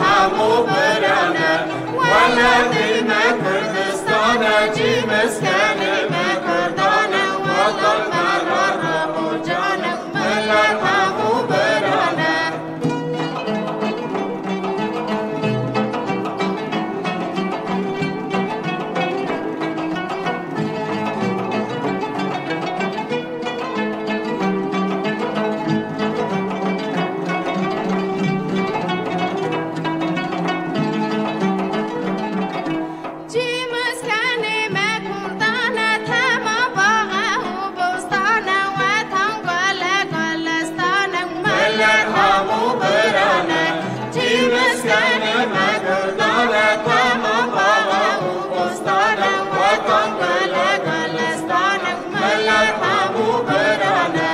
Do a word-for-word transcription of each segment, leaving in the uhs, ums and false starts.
Hemû birane, welatê me Kurdistan e, cî meskenê me Kurdan e, watan me ra Rebo can e, milet hemû birane. Cî meskenê me Kurdan e, tema baxe û bostan e, wetan gul e, gulistan e, milet hemû birane. Cî meskenê me Kurdan e, tema baxe û bostan e, wetan gul e, gulistan e, milet hemû birane.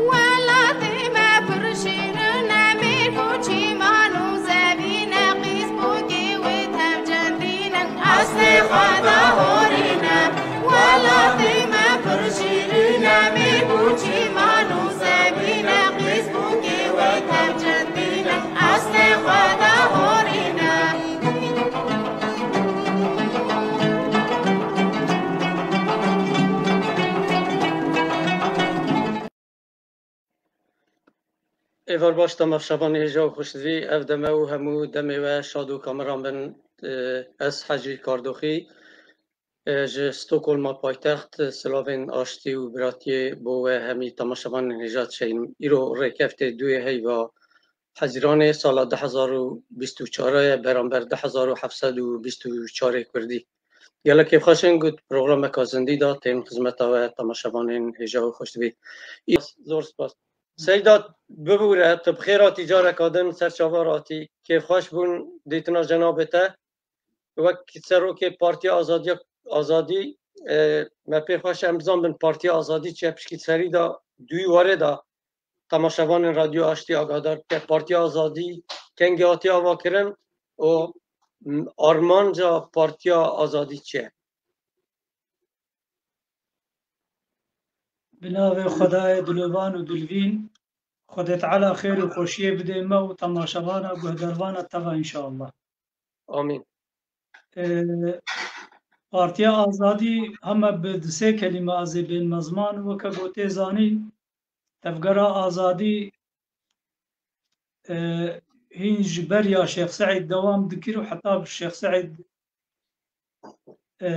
Welatê me pir şîrin e, mêrg û çîman û zevîn e, qîz bûkê wê tev cendîn e, eslê xwe de horîn e. Welatê me pir şîrîn e, mêrg û çîman û zevîn e, qîz bûkê wê tev cendîn e, eslê xwe de horîn e. Êvar baş temaşevanê hêja û xweşdivî, ev deme û hemû demê we şad û kameran bin. Ez Hecî Kardoxî, ji Stockholma paytext, silavên aştî û biratiyê bo we hemî temaşevanên hêja dişeynim. Îro rêkeftê duyê heyva Hezîranê sala du hezar û bîst û çar ye, beramber du hezar û heft sed û bîst û çarê kurdî. Gelek kêfxweş in ku di programeka zindî de tên xizmeta we temaşevanên hêja û xweşdivî. Î-, zor spas. Seyda, bibûre, tu bi xêr hatî careka din ser çavan hatî. Kêfxweş bûn dîtina cenabê te. Wek serokê Partiya Azadiya, Azadî, e, me pê xweş em bizanbin Partiya Azadî çi ye, pişkî serî de duyî warê de temaşevanên Radyo Aştî agahdar bike. Partiya Azadî kengî hatiye avakirin û, m, armanca Partiya Azadî çi ye? Bi navê Xwedayê dilovan û dilvîn, Xwedê Teala xêr û xweşiyê bidê me û temaşevana guhdarvana teva înşallah. Amîn. Ee, Partiya Azadî heme bi di sê kelîme ez ê bên mezman, weke gotê zanî, Tevgera Azadî, e, hîn ji beriya Şêx Seîd dewam dikir û heta bi Şêx Seîd, e,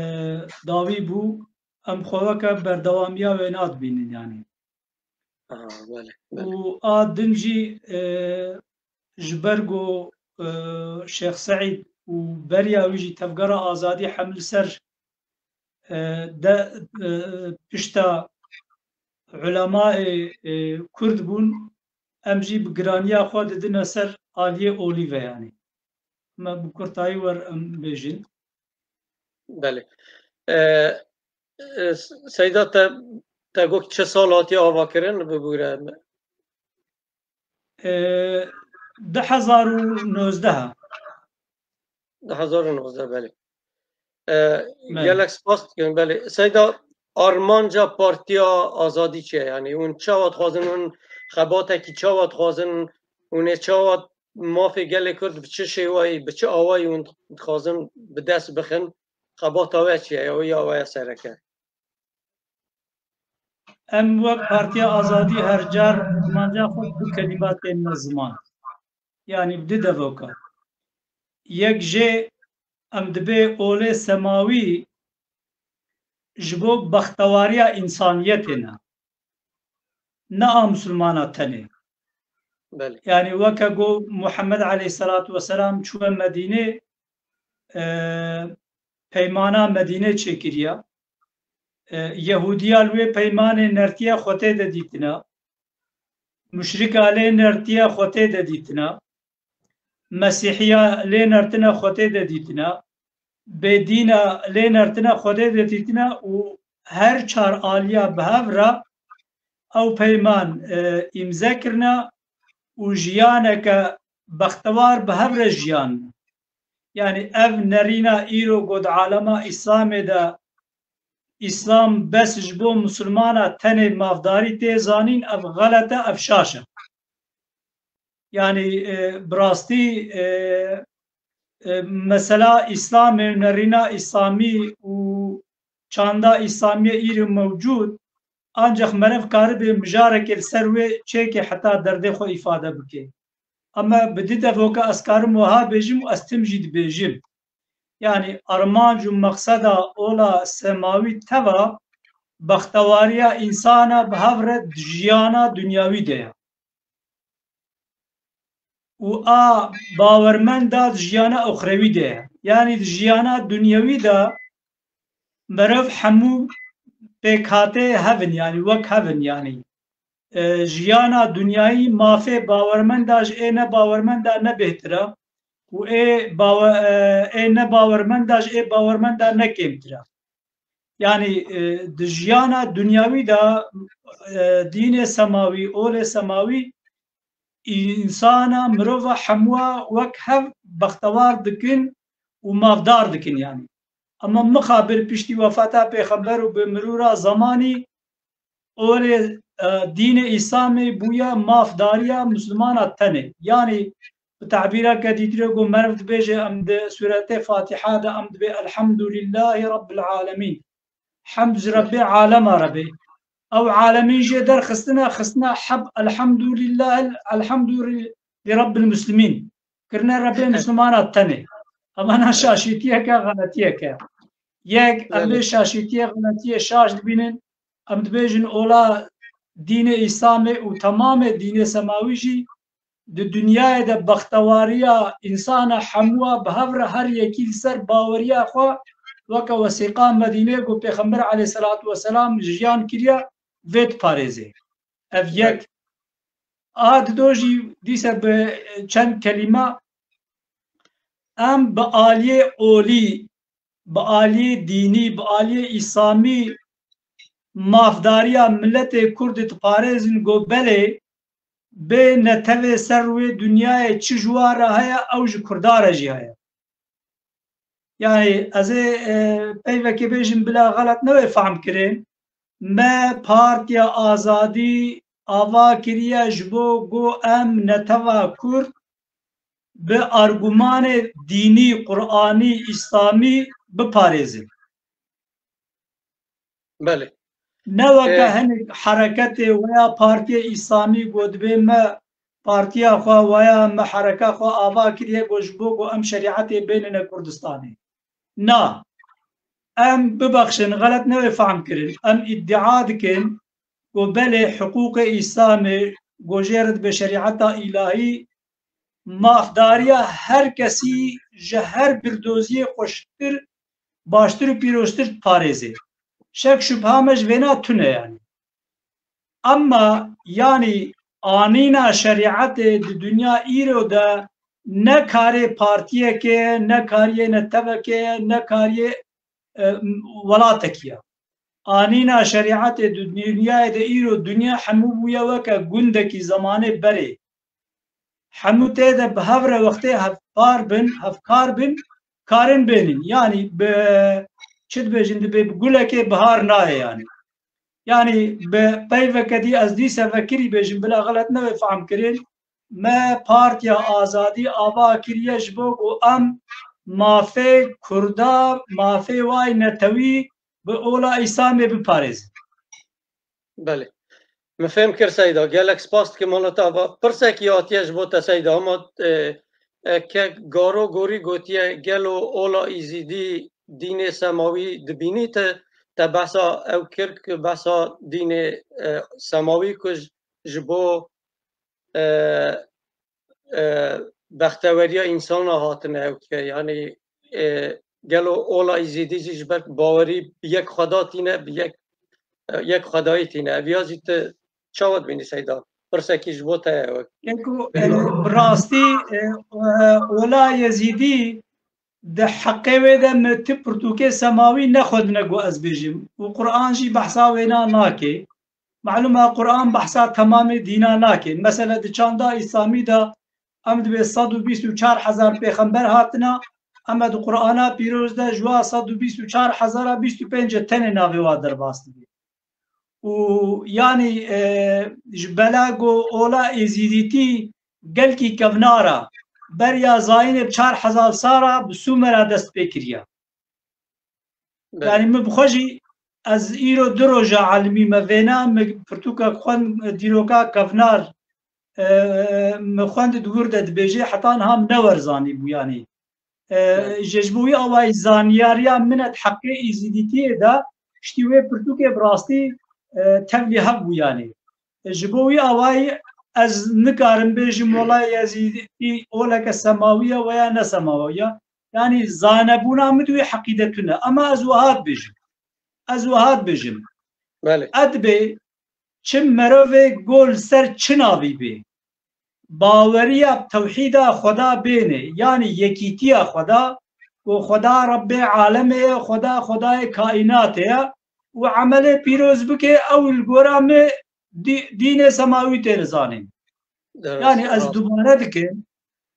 dawî bû, em xwe weke berdewamiya wê nadibînin, yanî. Aha, belê, belê. Û a din jî, e, ji ber ku, e, Şêx Seîd û beriya wî jî Tevgera Azadî hem li ser, e, de, e, pişta ulemayê, e, Kurd bûn, em jî bi giraniya xwe didine ser aliyê olî ve, yanî. Me bi kurtayî wer em bêjin. Belê. E, e, Seyda, te, te got çi sal hatiye avakirin, bibûre me. E, du hezar û nozdeh. Du hezar û nozdeh, belê. E, Belê. Gelek spas dikim, belê. Seyda, armanca Partiya Azadî çi ye? Yanî hûn çawa dixwazin, hûn xebatekî çawa dixwazin, hûn ê çawa mafê gelê Kurd bi çi şêwayî, bi çi awayî hûn dixwazin bi dest bixin? Xebata we çi ye? Ew ya we ye sereke. Em wek Partiya Azadî her car armanca xwe bi du kelîma têne ziman. Yanî bi du devoka. Yek jê em dibê olê semawî ji bo bextewariya însaniyetê ne. Ne a misilmana tenê. Belê. Yanî weke ku Muhammed aleyhisselatu vesselam çûye Medînê, e, peymana Medînê çêkiriya. E, Yehudiya li wê peymanê nertiye xwe tê de dîtina. Muşrika lê nertiye xwe tê de dîtina. Mesîhiya lê nertine xwe tê de dîtina. Bêdîna lê nertine xwe tê de dîtina û her çar aliya bi hev re ew peyman, e, îmze kirine û jiyaneke bextewar bi hev re jiyan. Yanî ev nerîna îro got alema Îslamê de Îslam bes ji bo Misilmana tenê mafdarî tê zanîn, ev xelet e, ev şaş e. Yanî, e, bi rastî, e, e, mesela Îslamê û nerîna Îslamî û çanda Îslamiyê îro mewcûd, ancaq meriv karibe mijarekê li ser wê çêke heta derdê xwe îfade bike. Ama bi di devoka ez karim wiha bêjim û ez tim jî dibêjim. Yanî armanc û meqseda ola semawî teva bextewariya însana bi hev re di jiyana dinyawî de ye. Û a bawermenda di jiyana oxrewî de ye. Yanî di jiyana dinyewî de meriv hemû pêkhateyê hev in, yanî wek hev in, yanî, e, jiyana dinyayî mafê bawermenda ji ê nebawermenda ne bêhtir e û ê bawe-, e, ê nebawermenda ji ê bawermenda ne kêmtir e. Yanî, e, di jiyana dinyawî de, e, dînê semawî, olê semawî, însana, mirova hemûa wek hev bextewar dikin û mafdar dikin yanî. Ama mixabir piştî wefata pêxember û bi mirûra zemanî olê, e, dînê Îslamê bûye mafdariya Misilmana tenê. Yanî bi tabîreke dîtirê ku meriv dibêje, em di sûretê Fatîha de em dibê Elhamdulîllahî Rabbil Alemîn. Hemd ji Rebbê alema re bê. Ew alemîn jê derxistine, xistine heb Elhamdulîllahî, Elhamdulî Rabbil Muslimîn. Kirine Rebbê Misilmana tenê. Ama na şaşîtiyeke, xeletiyeke. Yek, em vê şaşîtiyê, xeletiyê şaş dibînin, em dibêjin ola dînê Îslamê û temamê dînê semawî jî di dinyayê de bextewariya însana hemûa bi hev re her yekî li ser baweriya xwe weke wesîqa Medînê ku Pêxember aleyhisselatu vesselam jiyan kiriye vê diparêzê. Ev yek. A dido jî dîse bi çend kelîme em bi aliyê olî, bi aliyê dînî, bi aliyê îslamî mafdariya miletê Kurd diparêzin ku belê bê netewê ser wê dinyayê çi ji wa re heye, ew ji Kurda re jî heye. Yanî ez ê, e, peyvekê bêjim bila xelet newê fehm kirin. Me Partiya Azadî ava kiriye ji bo ku em netewa Kurd bi argumanê dînî, Qur'anî, Îslamî biparêzin. Belê. Ne weke Ê, hinek hereketê weya Partiyê Îslamî ku dibê me partiya xwe weya me hereka xwe ava kiriye ku ji bo ku em şerîetê bênine Kurdistanê. Na. Em bibexşin, xelet newê fehm kirin. Em îdia dikin ku belê hiqûqê Îslamê ku jê re dibe şerîeta îlahî, mafdariya her kesî ji her birdoziyê xweştir, baştir û pîroztir diparêzê. Şek şubha me ji vêna tune yanî. Emma yanî anîna şerîetê di dinya îro de ne karê partiyekê ye, ne kariyê netewekê ye, ne kariyê, e, welatekî ye. Anîna şerîetê di dinyayê de îro dinya hemû bûye weke gundekî zemanê berê. Hemû tê de bi hev re wextê hevpar bin, hevkar bin, karin bênin. Yanî bi çi dibêjin, dibê bi gulekê bihar nayê yanî. Yanî bi peyveke dî ez dîse vekirî bêjim, bila xelet newê fehm kirin. Me Partiya Azadî ava kiriye ji bo ku em mafê Kurda, mafê way netewî bi ola Îslamê biparêzin. Belê. Min fêm kir Seyda. Gelek spas dikim mala te ava. Pirsekî hatiye ji bo te Seyda. Hema, e, e, ke Garo Gorî gotiye, gelo ola Îzîdî dînê semawî dibînî te, te behsa ew kir ku behsa dînê, e, semawî ku ji, ji bo, e, e, bexteweriya însana hatine ew ke, yanî, e, gelo ola Îzîdî jî ji ber bawerî bi yek Xweda tîne, bi yek, e, yek Xwedayî tîne. Ev ya jî tu çawa dibînî Seyda? Pirsekî ji bo te ye ew. Yeko, e, bi rastî, e, e, ola Yezîdî di heqê wê de min ti pirtûkê semawî nexwendine ku ez bêjim. Û Quran jî behsa wêna nake. Malûm e, Quran behsa temamê dîna nake. Mesela di çanda Îslamî de em dibê sed û bîst û çar hezar pêxember hatina, em e di Qur'ana pîroz de ji wa sed û bîst û çar hezara bîst û pênc tenê navê wa derbas dibê. Û yanî, e, ji bela ku ola êzîdîtî gelkî kevnar e, beriya zayînê bi çar hezar sala bi Sûmera dest pê kiriye. Belê. Yanî min bi xwe jî, ez îro du roja elimî me vêna, min pirtûkek xwend, dîroka kevnar, e, min xwend di wir de dibêje, heta niha min newerzanî bû yanî. E, Evet. Ji, ji bo wî awayî zanyariya min e di heqê Êzîdîtiyê de, piştî wê pirtûkê bi rastî, e, tevlî hev bû yanî. E, ji bo wî awayî ez nikarim bêjim, wela Yezîdî oleke semawî ye veya ne semawî ye. Yanî zanebûna min di wê heqî de tune. Ema ez wiha dibêjim. Ez wiha dibêjim. Belê. E dibê çi merovê go li ser çi navî bê, baweriya bi tewhîda Xweda bêne, yanî yekîtiya Xweda, ku Xweda Rebbê alemê ye, Xweda Xwedayê kaînatê ye û emelê pîroz bike, ew li gora me dî-, dînê semawî têne zanîn. Derast, Yanî ez derast. dubare dikim,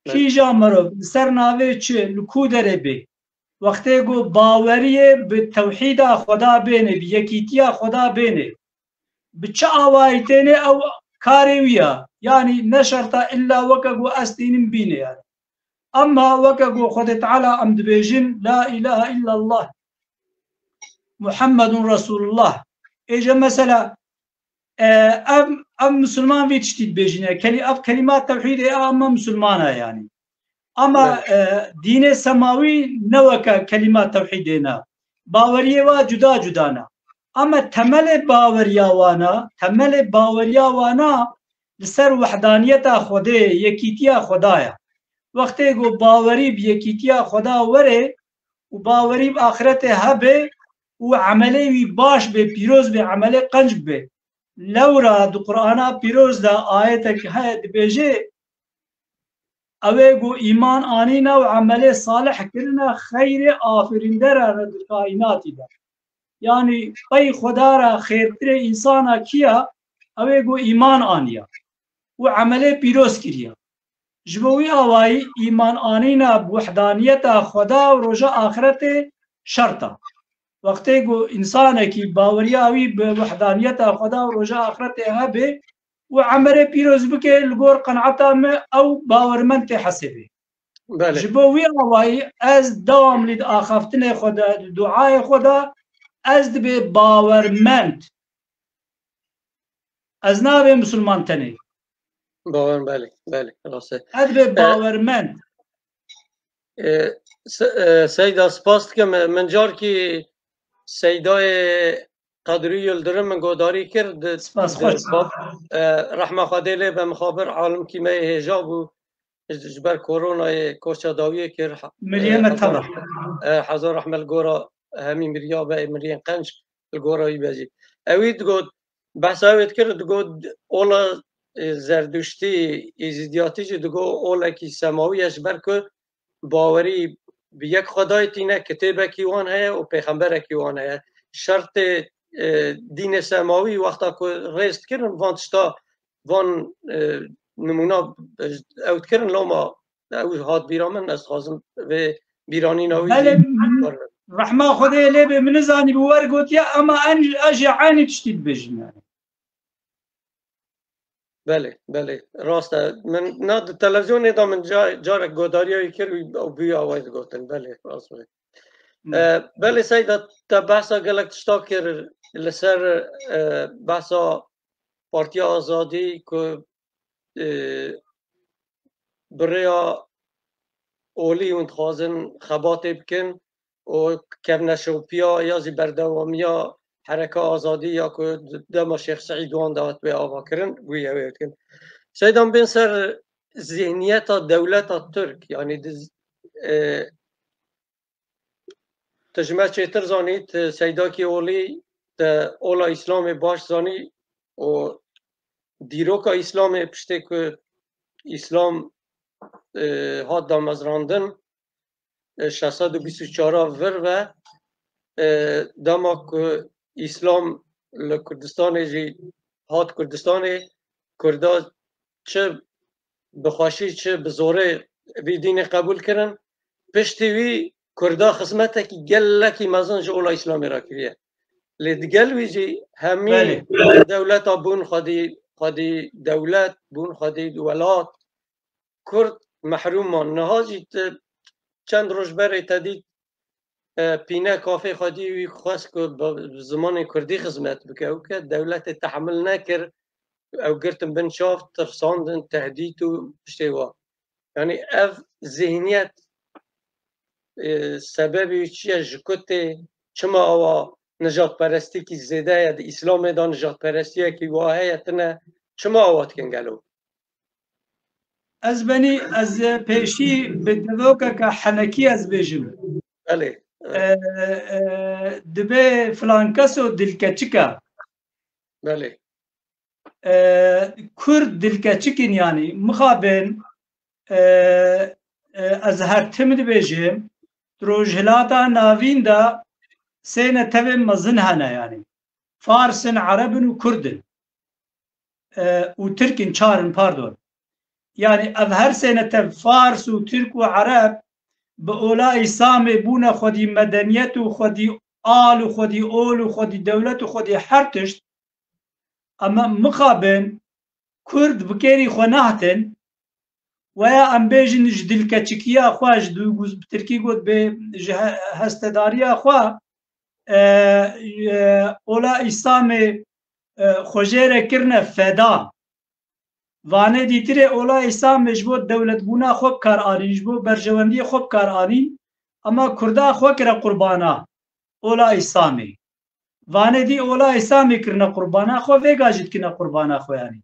Evet. kîja mirov li ser navê çi, li ku derê bê, wextê ku baweriyê bi tewhîda Xweda bêne, bi yekîtiya Xweda bêne, bi çi awayî têne ew karê wî ya. Yanî ne şerta illa weke ku ez tînim bîne yani. Emma weke ku Xwedê Teala em dibêjin, La ilahe illallah, Muhammedun Resulullah. Êje mesela, e, ev, ev misilman vê tiştî dibêjin. E, kelî-, ev kelîma tewhîdê a, emma misilman e yani. Ama, Evet. e, dînê semawî ne weke kelîma tewhîdê ne. Baweriyê wa cuda cuda ne. Ama temelê baweriya wana, temelê baweriya wana li ser wehdaniyeta Xwedê, yekîtiya Xweda ye. Wextê ku bawerî bi yekîtiya Xweda were û bawerî bi axretê hebe û emelê wî baş be, pîroz be, emelê qenc be. Lewra di Qur'ana pîroz de ayetek heye dibêje, Ew ê ku îman anîne û emelê salih kirine, xeyrê afirîndera ne di kaînatî de. Yanî pey Xweda re xêrtirê însana kî ye? Ew ê ku îman aniye û emelê pîroz kiriye. Ji bo wî awayî îman anîna bi wehdaniyeta Xweda û roja axretê şert e. Wextê ku însanekî baweriya wî bi wehdaniyeta Xweda û roja axretê hebe û emelê pîroz bike, li gor qenaeta me ew bawermend tê hesêbê. Belê. Ji bo wî awayî ez dewamlî di axaftinê xwe de, di duayê xwe de ez dibê bawermend. Ez nabê misilman tenê. Bawer, belê, belê, rast e. Ez dibê E, bawermend. E, Se-, e, Seyda, spas dikim. E, min carkî Seydayê Qedrî Yildirim min godarî kir. Di, Spas, di xweş. bab-, e, rehma Xwedê lê be, mixabir alimkî me yê hêja bû. Ji, ji ber koronayê koça dawiyê kir. Miriyê E, me hezar, teva. e, hezar rehme li gora hemî miriya be, miriyên qenc li gora wî be jî. Ewî digot, behsa wê dikir, digot, ola, e, Zerduştî, Êzîdiyatî jî digot, olekî semawî ye, ji ber ku bawerî bi yek Xwedayê tîne, kitêbekî wan heye û pêxemberekî wan heye. Şertê, e, dînê semawî wexta ku rêz dikirin, van tişta, van, e, nimûna, e, ew dikirin, loma ew hat bîra min, ez dixwazim vê bîranîna wî Belê, jî min, rehma Xwedê lê be, min nizanî bi wer gotiye, ama en, ez jî eynî tiştî dibêjim yani. Belê, belê, rast e. Min na di televizyonê de min ca-, carek godariya wî kir, wî, wî awayî digotin. Belê, rast e. Hmm. E, belê Seyda, te behsa gelek tişta kir li ser, e, behsa Partiya Azadî ku, e, bi rêya olî hûn dixwazin xebatê bikin û kevneşopiya ya jî berdewamiya Hereka Azadî ya ku dema Şêx Seîd wan de hatibê avakirin, wî ew ê dikin. Seydan, bên ser zihniyeta dewleta Tirk, yanî di, e, Tu ji me çêtir zanî, tu Seydakî Olî, te ola Îslamê baş zanî û dîroka Îslamê, piştê ku Îslam, e, hat damezrandin, e, şeş sed û bîst û çar vir ve, e, dema ku Îslam li Kurdistanê jî hat Kurdistanê, Kurda çi bi xweşî çi bi zorê vî dînê qebûl kirin. Piştî wî Kurda xizmetekî gelekî mezin ji ola Îslamê re kiriye. Lê digel wî jî hemî Belê. dewleta bûn xwedî, xwedî dewlet, bûn xwedî welat. Kurd mehrûm man. Niha jî tu çend roj berê te dît, e, pîne kafê xwedî wî xwest ku bi, bi zimanê kurdî xizmet bike. Ew ke dewletê tehmil nekir, ew girtin bin çav, tirsandin, tehdît û tiştê wa. Yanî ev zihniyet, e, sebebî wî çi ye, ji ku tê, çima awa nijadperestîkî zêde ye, di Îslamê de nijadperestiyekî wa heye, tine, çima awa dikin gelo? Ez benî, ez pêşî bi devokeke henekî ez bêjim. Belê. E, e, dibe filan keso dilkeçik e. Belê. E, Kurd dilkeçik in yanî. Mixabin, e, e, ez her tim dibêjim, di Rojhilata Navîn de sê netewên mezin hene yanî. Fars in, Ereb in û Kurd in. E, û Tirk in, çar in, pardon. Yanî ev her sê netev, Fars û Tirk û Ereb, bi ola Îslamê bûne xwedî medeniyet û xwedî al û xwedî ol û xwedî dewlet û xwedî her tişt. Em mixabin Kurd bi kêrî xwe nehatin, weya em bêjin ji dilkeçikiya xwe, ji du-, bi tirkî got bê, ji he-, hestedariya xwe, e, e, ola Îslamê, e, xwe jê re kirine feda. Vanê dîtirê ola Îslamê ji bo dewletbûna xwe bi kar anîn, ji bo berjewendiyê xwe bi kar anîn, ama Kurda xwe kire qurbana ola Îslamê. Vanê dî ola Îslamê kirine qurbana xwe, vêga jî dikine qurbana xwe yanî.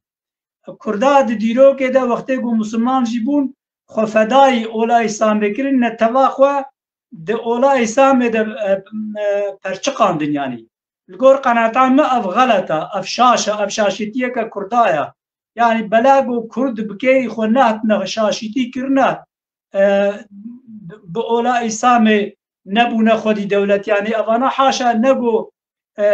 Kurda di dîrokê de wextê ku misilman jî bûn, xwe fedayî ola Îslamê kirin, netewa xwe di ola Îslamê de, e, e, perçiqandin yanî. Li gor qenaeta min ev xelet e, ev şaş e, ev şaşîtiyeke Kurda ye. Yanî bela ku Kurd bi kêrî xwe nehatine şaşîtî kirine, e, bi ola Îslamê nebûne xwedî dewlet. Yanî evana haşa nego, e,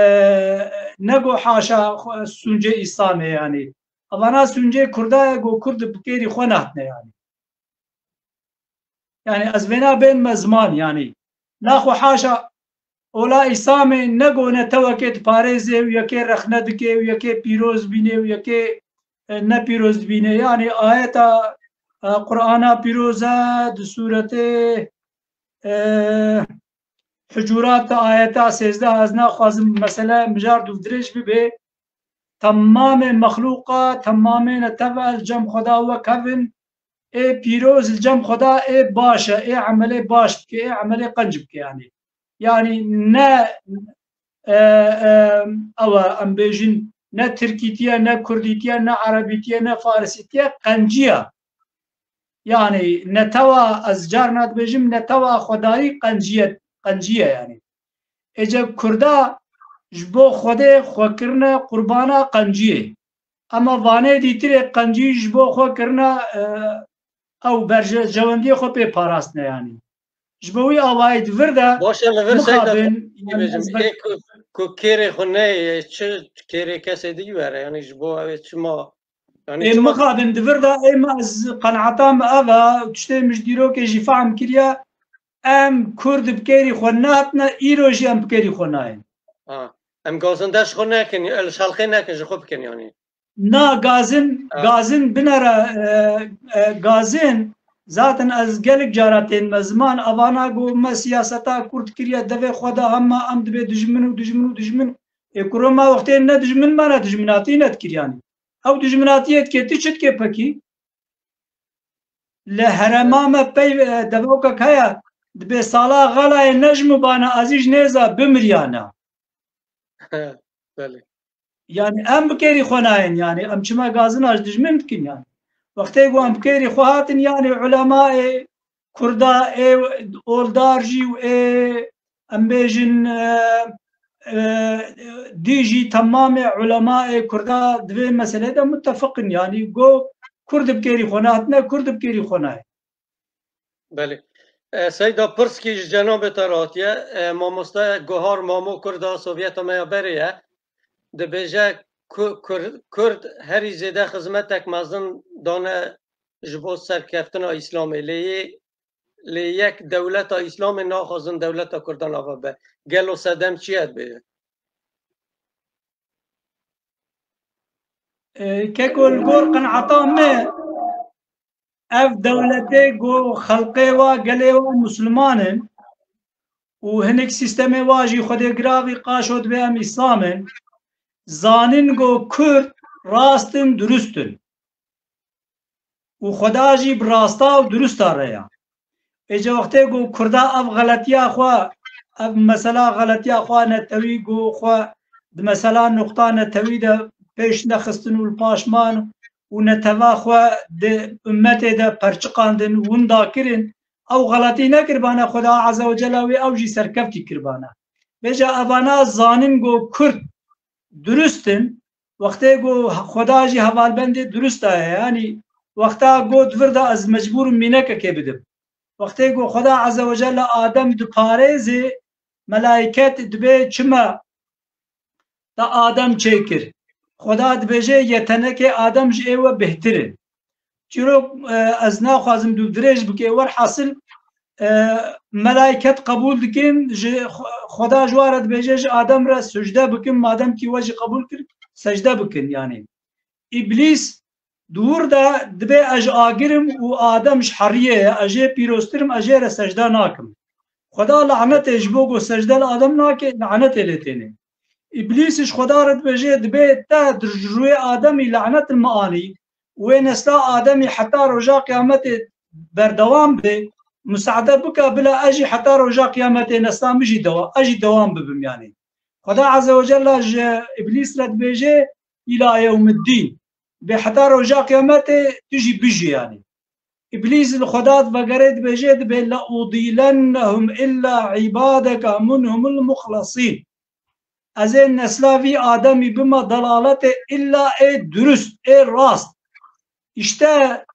nego haşa xwe-, sûncê Îslamê yanî. Evana sûncê Kurda ye ku Kurd bi kêrî xwe nehatine yanî. Yanî ez vêna bên me ziman yanî. Naxwe haşa ola Îslamê nego netewekê diparêzê û yekê rexne dike û yekê pîroz dibîne û yekê, e, ne pîroz dibîne. Yanî ayeta, e, Qur'ana pîroz e di sûretê, e, Hucurat de ayeta sêzdeh, ez naxwazim mesele mijar dûvdirêj bibe. Temamê mexlûqa, temamê netev e li cem Xweda wek hev in. Ê pîroz li cem Xweda ê baş e, ê emelê baş bike, ê emelê qenc bike yanî. Yanî ne, e, e, ew e, em bêjin, ne tirkîtiye, ne kurdîtiye, ne erebîtiye, ne farisîtiye, qenciye. Yanî netewa, ez carna dibêjim, netewa xwedayî qenciye, qenciye yanî. Êce Kurda ji bo Xwedê xwe kirine qurbana qenciyê. Ema vanê dîtirê qencî ji bo xwe kirine, e, ew berje-, jewendiyê xwe pê parastine yanî. Ji bo wî awayî di vir de Baş e, li vir Seyda mixabin, yanî bêjim, ez ê ku, ku kêrê xwe neyê, çi kêrê kesê dî were, yanî ji bo ew ê çima, yanî ê çima mixabin di vir de ê me ez qenaeta me ev e, tiştê min ji dîrokê jî fehm kiriye, em Kurd bi kêrî xwe nehatine, îro jî em bi kêrî xwe nayên. Ha. Em gazin dest xwe nekin, el şalqê nekin, ji xwe bikin yanî. Na gazin, Ha. gazin binere, e, e, gazin, zaten ez gelek cara tên me ziman, avana go me siyaseta Kurd kiriye devê xwe de, hema em dibê dijmin û dijmin û dijmin. Ê kuro ma wextê ne dijmin me ne dijminatî ne dikir yanî. Ew dijminatiyê dikê, tu çi dikê pekî? Li herêma me pey, e, devokek heye, dibê sala xelayê nejm û bana ezî ji nêza bimiriyana. Belê. Yanî em bi kêrî xwe nayên, yanî em çima gazina ji dijmin dikin yanî. Wextê ku em bi kêrî xwe hatin, yanî ulemayê Kurda ê oldar jî û ê, em bêjin, e, e, dî jî temamê ulemayê Kurda di vê meselê de mutefiq in. Yanî go Kurd bi kêrî xwe nehatine, Kurd bi kêrî xwe nayê. Belê. E, Seyda, pirskî ji cenabê te re hatiye. E, mamoste Guhar, mamo Kurda Sovyeta me ya berê ye. Dibêje, Ku-, Kur-, Kurd herî zêde xizmetek mezin dane ji bo serkeftina Îslamê. Lê yê, lê yek dewleta Îslamê naxwazin dewleta Kurdan ava be. Gelo sedem çi ye dibêje? E, keko, li gor qenaeta me, ev dewletê ku xelqê wa, gelê wa Musliman in û hinek sîstemê wa jî Xwedê giravî qaşo dibê em Îslam in, zanin ku Kurd rast in, durust in. Û Xweda jî bi rasta û durusta re ya. Êca wextê ku Kurda ev xeletiya xwe, ev mesela xeletiya xwe netewî ku xwe di mesela nuqta netewî de pêş nexistin û li paş man û neteva xwe di ummetê de perçiqandin, winda kirin, ew xeletî nekiribane, Xweda Azze ve Celle wê ew jî serkeftî kiribane. Vêca evana zanin ku Kurd durust in, wextê ku Xweda jî hevalbendê durust daye, yanî wexta got vir de ez mecbûr im mînekekê bidim. Wextê ku Xweda Azze ve Celle Adem diparêzê, melayket dibê çima te Adem çêkir? Xweda dibêje, yetenekê Adem ji ê we bêhtir in. Çîrok, e, ez naxwazim tu dirêj bike, werhasil, e, melayket qebûl dikin, ji Xwe-, Xweda ji wan re dibêje, ji Adem re sucde bikin, madem kî we jî qebûl kir, secde bikin, yanî. Îblîs di wir de dibê ez ji agir im û Adem ji heriyê ye, ez jê pîroztir im, ez jê re secde nakim. Xweda lanetê ji bo ku secde li Adem nake, lanetê lê têne. Îblîs ji Xweda re dibêje, dibê te di ji rûyê Ademî lanet li min anî, wê nesla Ademî heta roja qiyametê berdewam be, musaade bike, bila ez jî heta roja qiyametê nesla min jî dewa-, ez jî dewam bibim, yanî. Xweda Azze ve Celle ji Îblîs re dibêje, îla yewmiddîn. Bê heta roja qiyametê tu jî bijî, yanî. Îblîs li Xweda vegere dibêje, dibê, "Le udîlennehum illa îbadeke minhumul muxlesîn." Ez ê nesla vî Ademî bima delaletê illa ê durust, ê rast. Îşte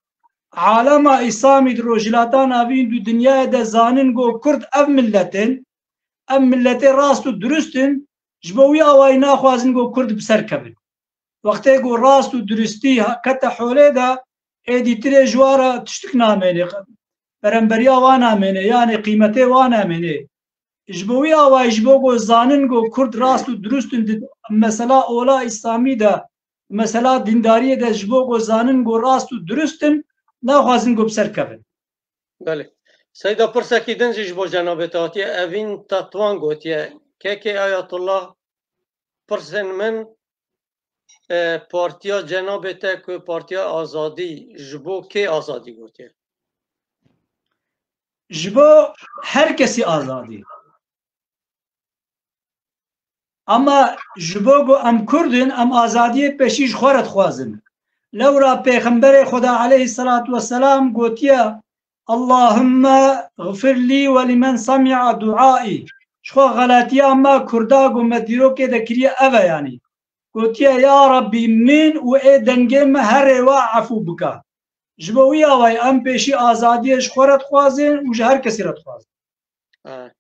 alema Îslamî di Rojhilata Navîn û dinyayê de zanin ku Kurd ev millet in, ev milletê rast û durust in, ji bo wî awayî naxwazin ku Kurd bi ser kevin. Wextê ku rast û durustî ha-, kete holê de, ê dîtirê ji wan re tiştik namêne, beremberiya wan namêne, yanê qîmetê wan namêne. Ji bo wî awayî, ji bo ku zanin ku Kurd rast û durust in di mesela ola Îslamî de, mesela dîndariyê de, ji bo ku zanin ku rast û durust in, naxwazin ku bi ser kevin. Belê. Seyda, pirsekî din jî ji bo cenabê te hatiye. Evîn Tatwan gotiye, K K Ayatullah, pirsên min, e, partiya cenabê te ku Partiya Azadî ji bo kê azadî gotiye? Ji bo her kesî azadî. Ama ji bo ku em Kurd in, em azadiyê pêşî ji xwe re dixwazin. Lewra Pêxemberê Xweda aleyhisselatu vesselam gotiye, "Allahümme gfir li ve limen sami'a du'ai." Ji xwe xelatiya me Kurda ku me dîrokê de kiriye ev e, yanî. Gotiye, "Ya Rabbî, min û ê dengê me herê we efû bike." Ji bo wî awayî em pêşî azadiyê ji xwe re dixwazin û ji her kesî re dixwazin. Ha.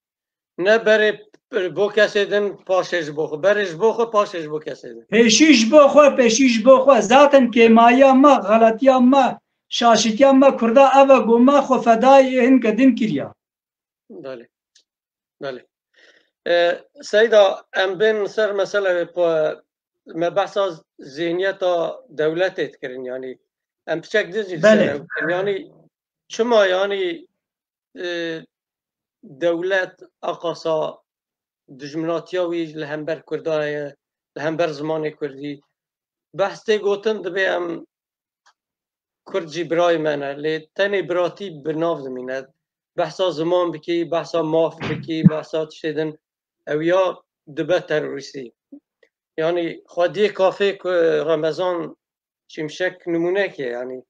Ne berê p-, bo kesê din, paşê ji bo xwe. Berê ji bo xwe, paşê ji bo kesê din. Pêşî ji bo xwe, pêşî ji bo xwe. Zaten kêmayiya me, xelatiya me, şaşîtiya me Kurda ev e ku me xwe fedayê hinke din kiriya. Belê. Belê. E, Seyda, em bên ser meseleyê ku me behsa zihniyeta dewletê dikirin, yanî em piçek din jî li ser Belê. ew bikin. Yanî çima, yanî, e, dewlet aqasa dijminatiya wî li hember Kurda ye, li hember zimanê Kurdî? Behs tê gotin, dibê em Kurd jî birayê me ne, lê tenê biratî bi nav dimîne. Behsa ziman bikî, behsa maf bikî, behsa tiştê din, ew ya dibe terorîstî. Yanî xwediyê kafê ku Remezan Şimşek nimûnekê, yanî,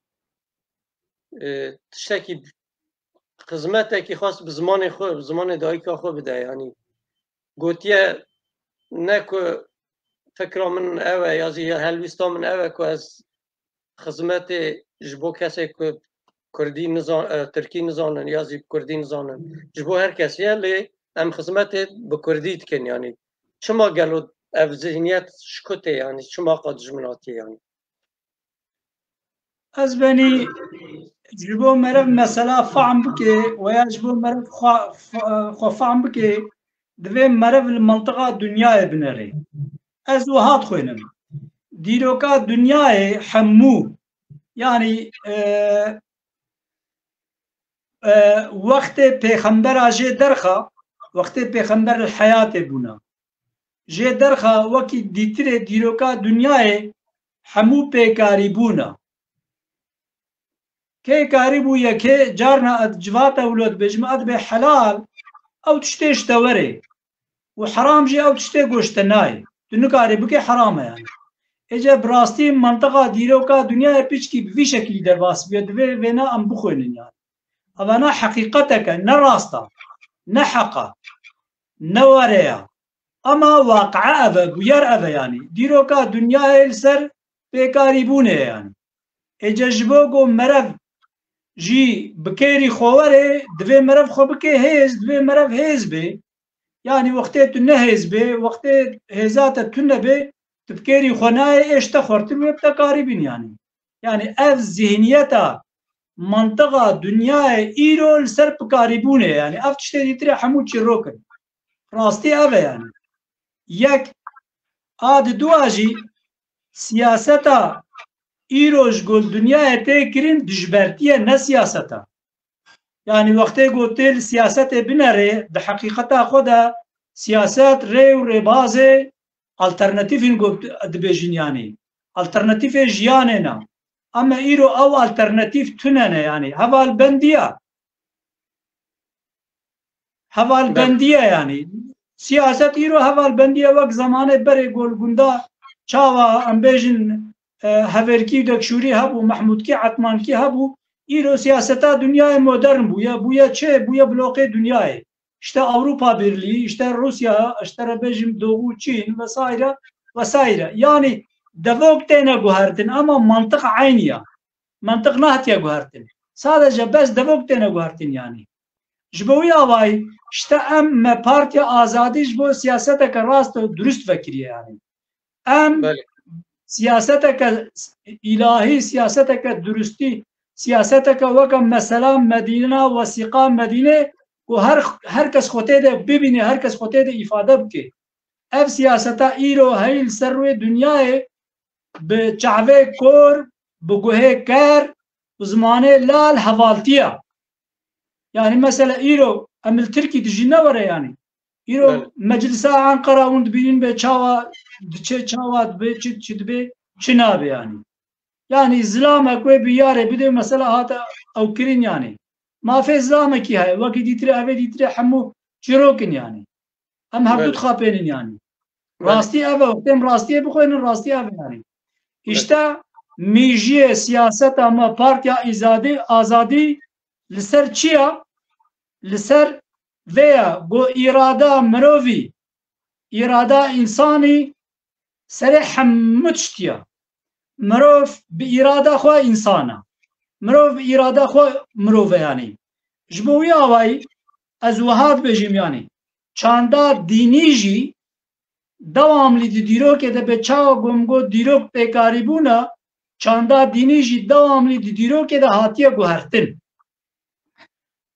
e, tiştekî, xizmetekî xwest bi zimanê xwe, bi zimanê dayika xwe bide, yanî gotiye, ne ku fikra min ew e, ya jî ya helwîsta min ew e ku ez xizmetê ji bo kesê ku kurdî nizan-, e, tirkî nizanin ya jî kurdî nizanin, ji bo her kesî ye, lê em xizmetê bi kurdî dikin, yanî çima gelo Ev zihniyet ji ku tê, yanî çima qe dijminatî, yanî? Ez benî ji bo meriv mesela fehm bike, weya ji bo meriv xwe, xwe, xwe fehm bike, divê meriv li mintiqa dinyayê binere. Ez wiha dixwînim. Dîroka dinyayê hemû, yanî, e, e, wextê pêxembera jê derxa, wextê pêxember li heyatê bûna, jê derxa wekî dîtirê dîroka dinyayê hemû pêkarî bûna. Kê karî bû yekê, carna ez civata wilo dibêjim, ez dibê helal, ew tiştê ji te were. Û heram jî ew tiştê ku ji te nayê. Tu nikarî bikê, heram e yani. Êce bi rastî mentiqa dîroka dinyayê piçkî bi vî şekilî derbas bûye, divê vêna em bixwînin yani. Evana heqîqeteke, ne rast e, ne heq e, ne were ye. Ama waqia ev e, bûyer ev e yani. Dîroka dinyayê li ser pêkarîbûnê ye yani. Êce ji bo ku merev jî bi kêrî xwe were, divê merev xwe bike hêz, divê merev hêz bê. Yani wextê tu ne hêz bê, wextê hêza te tune bê, tu bi kêrî xwe nayê, ê ji te xwertir wê bi te karîbîn yani. Yani ev zihniyeta, mantiqa dinyayê îro li ser pikarîbûnê, yani ev tiştê dîtirê hemû çîrok in. Rastî ev e yani. Yek, a di dua jî siyaseta îro ji gol dinyayê tê kirin dijbertiye, ne siyaseta. Yani wextê ku tê li siyasetê binerê, di heqîqeta xwe de siyaset rê û rêbazê alternatîfên ku dibêjin yani. Alternatîfê jiyanê ne. Ama îro ew alternatîf tune ne yani. Hevalbendiya. Hevalbendiye yani. Siyaset îro hevalbendiye, wek zemanê berê gol gunda çawa em bêjin, e, Heverkî û Dekşûrî hebû, Mehmûdkî, Etmankî hebû. Îro siyaseta dinyayê modern bûye, bûye çi? Bûye bloqê dinyayê. İşte Avrupa Birliği, işte Rusya, işte re bêjim Doğu, Çin vesaire vesaire. Yani devok têne guhertin ama mantiq eynî ya. Mantiq nehatiye guhertin. Sadece bes devok têne guhertin yani. Ji bo wî awayî, işte em me Partiya Azadî ji bo siyaseteke rast û durust vekiriye yani. Em Belê. siyaseteke îlahî, siyaseteke durustî, siyaseteke weke mesela Medîna, wesîqa Medîne, ku her, her kes xwe tê de bibîne, her kes xwe tê de îfade bike. Ev siyaseta îro heyî li ser rûyê dinyayê bi çavê kor, bi guhê ker, bi zimanê lal hevaltiya. Yani mesela îro em li Tirkî dijî ne were yani. Îro Evet. meclisa Ankara hûn dibînin bê çawa diçe, çawa dibe, çi, çi dibe, çi nabe yani. Yani zilamek wê bi yarê bide mesela hate ew kirin yani. Mafê zilamekî heye, wekî dîtire, evê dîtire hemû çîrokin yani. Em hevdu Evet. dixapênin yani. Evet. Rastî ev e, wextê em rastiyê bixwênin, rastî ev e yani. Evet. İşte mîjiyê siyaseta me Partiya Îzadî, Azadî li ser çi ya? Li ser vê ya ku îrada mirovî, îrada însanî serê hemû tiştî ya. Mirov bi îrada xwe însan e. Mirov bi îrada xwe mirov e yani. Ji bo wî awayî ez wiha dibêjim yani. Çanda dînî jî dewamlî di dîrokê de be çawa gom got dîrok pêkarîbûna, çanda dînî jî dewamlî di dîrokê de hatiye guhertin.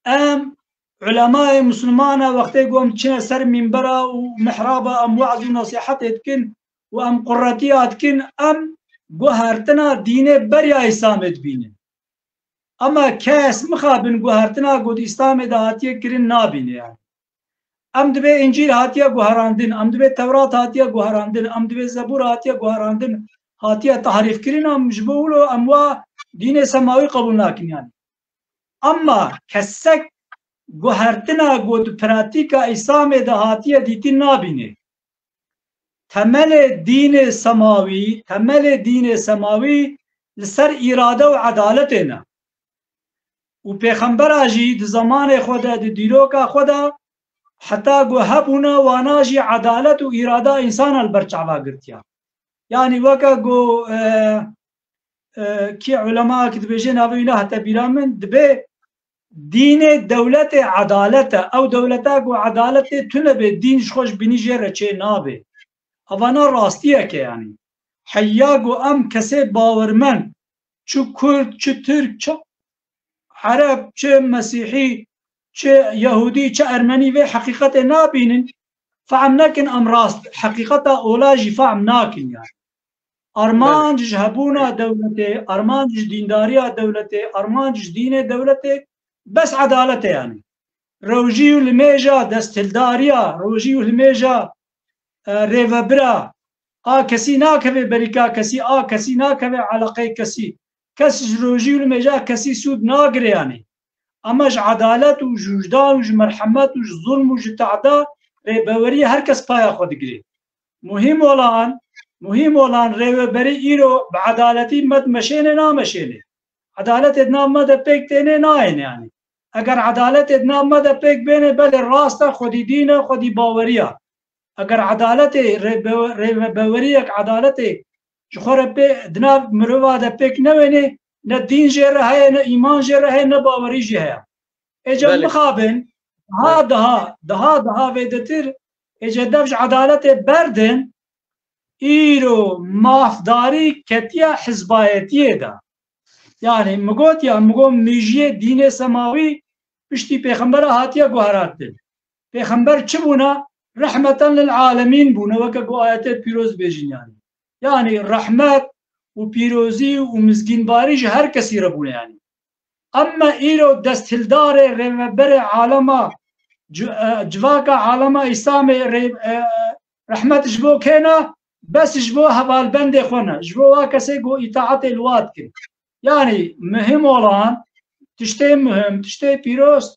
Em ulemayê Mislimana wextê ku em diçine ser mînbera û mihraba em we'z û nesîhetê dikin û em quretiya dikin, em guhertina dînê beriya Îslamê dibînin. Ama kes mixabin guhertina ku di Îslamê de hatiye kirin nabîne yani. Em dibê Încîl hatiye guherandin, em dibê Tewrat hatiye guherandin, em dibê Zebûr hatiye guherandin, hatiye tahrîfkirin, em ji bo wilo em wa dînê semawî qebûl nakin yani. Ama kesek guhertina ku di pratîka Îslamê de hatiye dîtin nabîne. Temelê dînê semawî, temelê dînê semawî li ser îrade û edaletê ne. Û pêxembera jî di zemanê xwe de, di dîroka xwe de heta ku hebûne wana jî edalet û îrada însana li ber çava girtiya. Yani weke ku, e, e, kî ulemayekî dibêje navê wî nehate bîra min, dibê dînê dewletê edalet e. Ew dewleta ku edaletê tune be, dîn ji xwe ji bînî jê re çê nabe. Evana rastiyek e yanî. Heya ku em kesê bawermend, çi Kurd, çi Tirk, çi Ereb, çi Mesîhî, çi Yehûdî, çi Ermenî vê heqîqetê nabînin, fehm nekin em rast, heqîqeta ola jî fehm nakin yanî. Armanc ji hebûna dewletê, armanc ji dîndariya dewletê, armanc ji dînê dewletê, bes edalet e yanî. Rojî û limêja desthildariya, rojî û limêja, e, rêvebira, a kesî nakeve berîka kesî, a kesî nakeve eleqeyê kesî. Kes ji rojî û limêja kesî sûd nagire yanî. Ama ji edalet û ji wijdan û ji merhemet û ji zulm û ji tehda rêbeweriyê her kes paya xwe digire. Muhîm olan, muhîm olan rêveberî îro bi edaletî me dimeşêne nameşêne. Edaletê di nav me de pêk têne nayêne yanî. Eger edaletê di nav me de pêk bêne, belê rast e, xwedî dîn e, xwedî baweriya. Eger edaletê rêbe-, rêvebeweriyek edaletê ji xwe re pê, di nav mirova de pêk newêne, ne dîn jê re heye, ne îman jê re heye, ne bawerî jî heye. Êca Belê. mixabin, daha, Belê. daha, daha, daha vêdetir, êca dev ji edaletê berdin, îro mafdarî ketiya hizbayetiyê de. Yani, mi got ya, mi got, mijiyê dînê semawî piştî pêxembera hatiye guherandin. Pêxember çi bûna? Rehmeten lil alemîn bûne, weke ku ayetê pîroz bêjin yani. Yani, rehmet û pîrozî û mizgînbarî ji her kesî re bûne yani. Emme îro desthildarê rêveberê alema, ci-, e, civaka alema Îslamê rê-, e, rehmet ji bo kê ne? Bes ji bo hevalbendê xwe ne. Ji bo wa kesê ku îtaetê li wa dikin. Yani muhim olan, tiştê muhim, tiştê pîroz,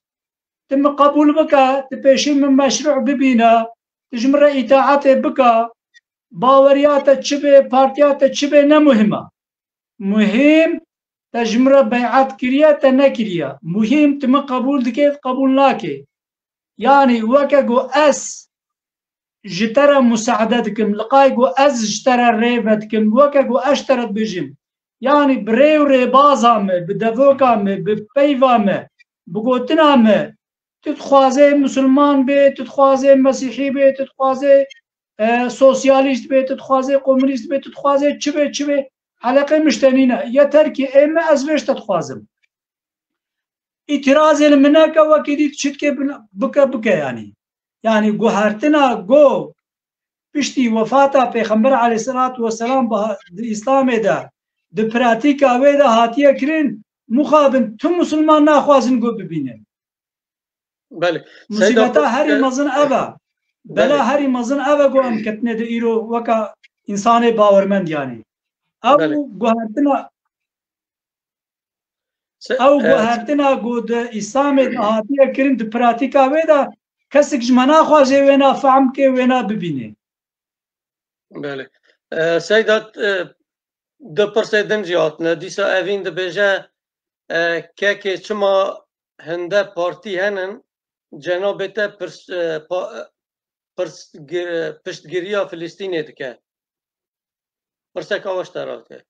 tu min qebûl bike, tu pêşî min meşru bibîne, tu ji min re îtaetê bike, baweriya te çi be, partiya te çi be, ne muhim e. Muhîm, te ji min re beyat kiriye, te nekiriye. Muhîm, tu min qebûl dike, qebûl nake. Yani, weke ku ez ji te re musaade dikim, liqay ku ez ji te re rê vedikim, weke ku ez ji te re dibêjim. Yani, bi rê û rêbaza me, bi devoka me, bi peyva me, bi gotina me, tu dixwazê misilman bê, tu dixwazê mesîhî bê, tu dixwazê e, sosyalîst bê, tu dixwazê komunîst bê, tu dixwazê çi bê, çi bê, eleqê min ji te nîne. Yeter ki ê me ez vê ji te dixwazim. Îtirazê li min neke, wekî dî çitkê bin-, bike, bike yanî. Yanî guhertina go piştî wefata Pêxember aleyhisselatu vesselam biha-, di Îslamê de, di pratîka wê de hatiye kirin, muxabin tu musulman naxwazin go bibînin. Belê. Musîbeta Seyda, herî e, mezin ev e. Bela Belê. herî mezin ev e ku em ketine de îro weka însanê bawermend yanî. Ew Belê. guhertina, Se-, ew e, guhertina ku di Îslamê de hatiye kirin di pratîka wê de kesek ji me naxwaze wêna fehm ke, wêna bibîne. Belê. E, Seyda, e, du pirsê din jî hatine. Dîsa Evîn dibêje, e, kekê çima hinde partî henin, cenabê te pirs-, e, pa-, e, pirs-, gi-, piştgiriya Filistînê dike. Pirsek awa ji te re dike.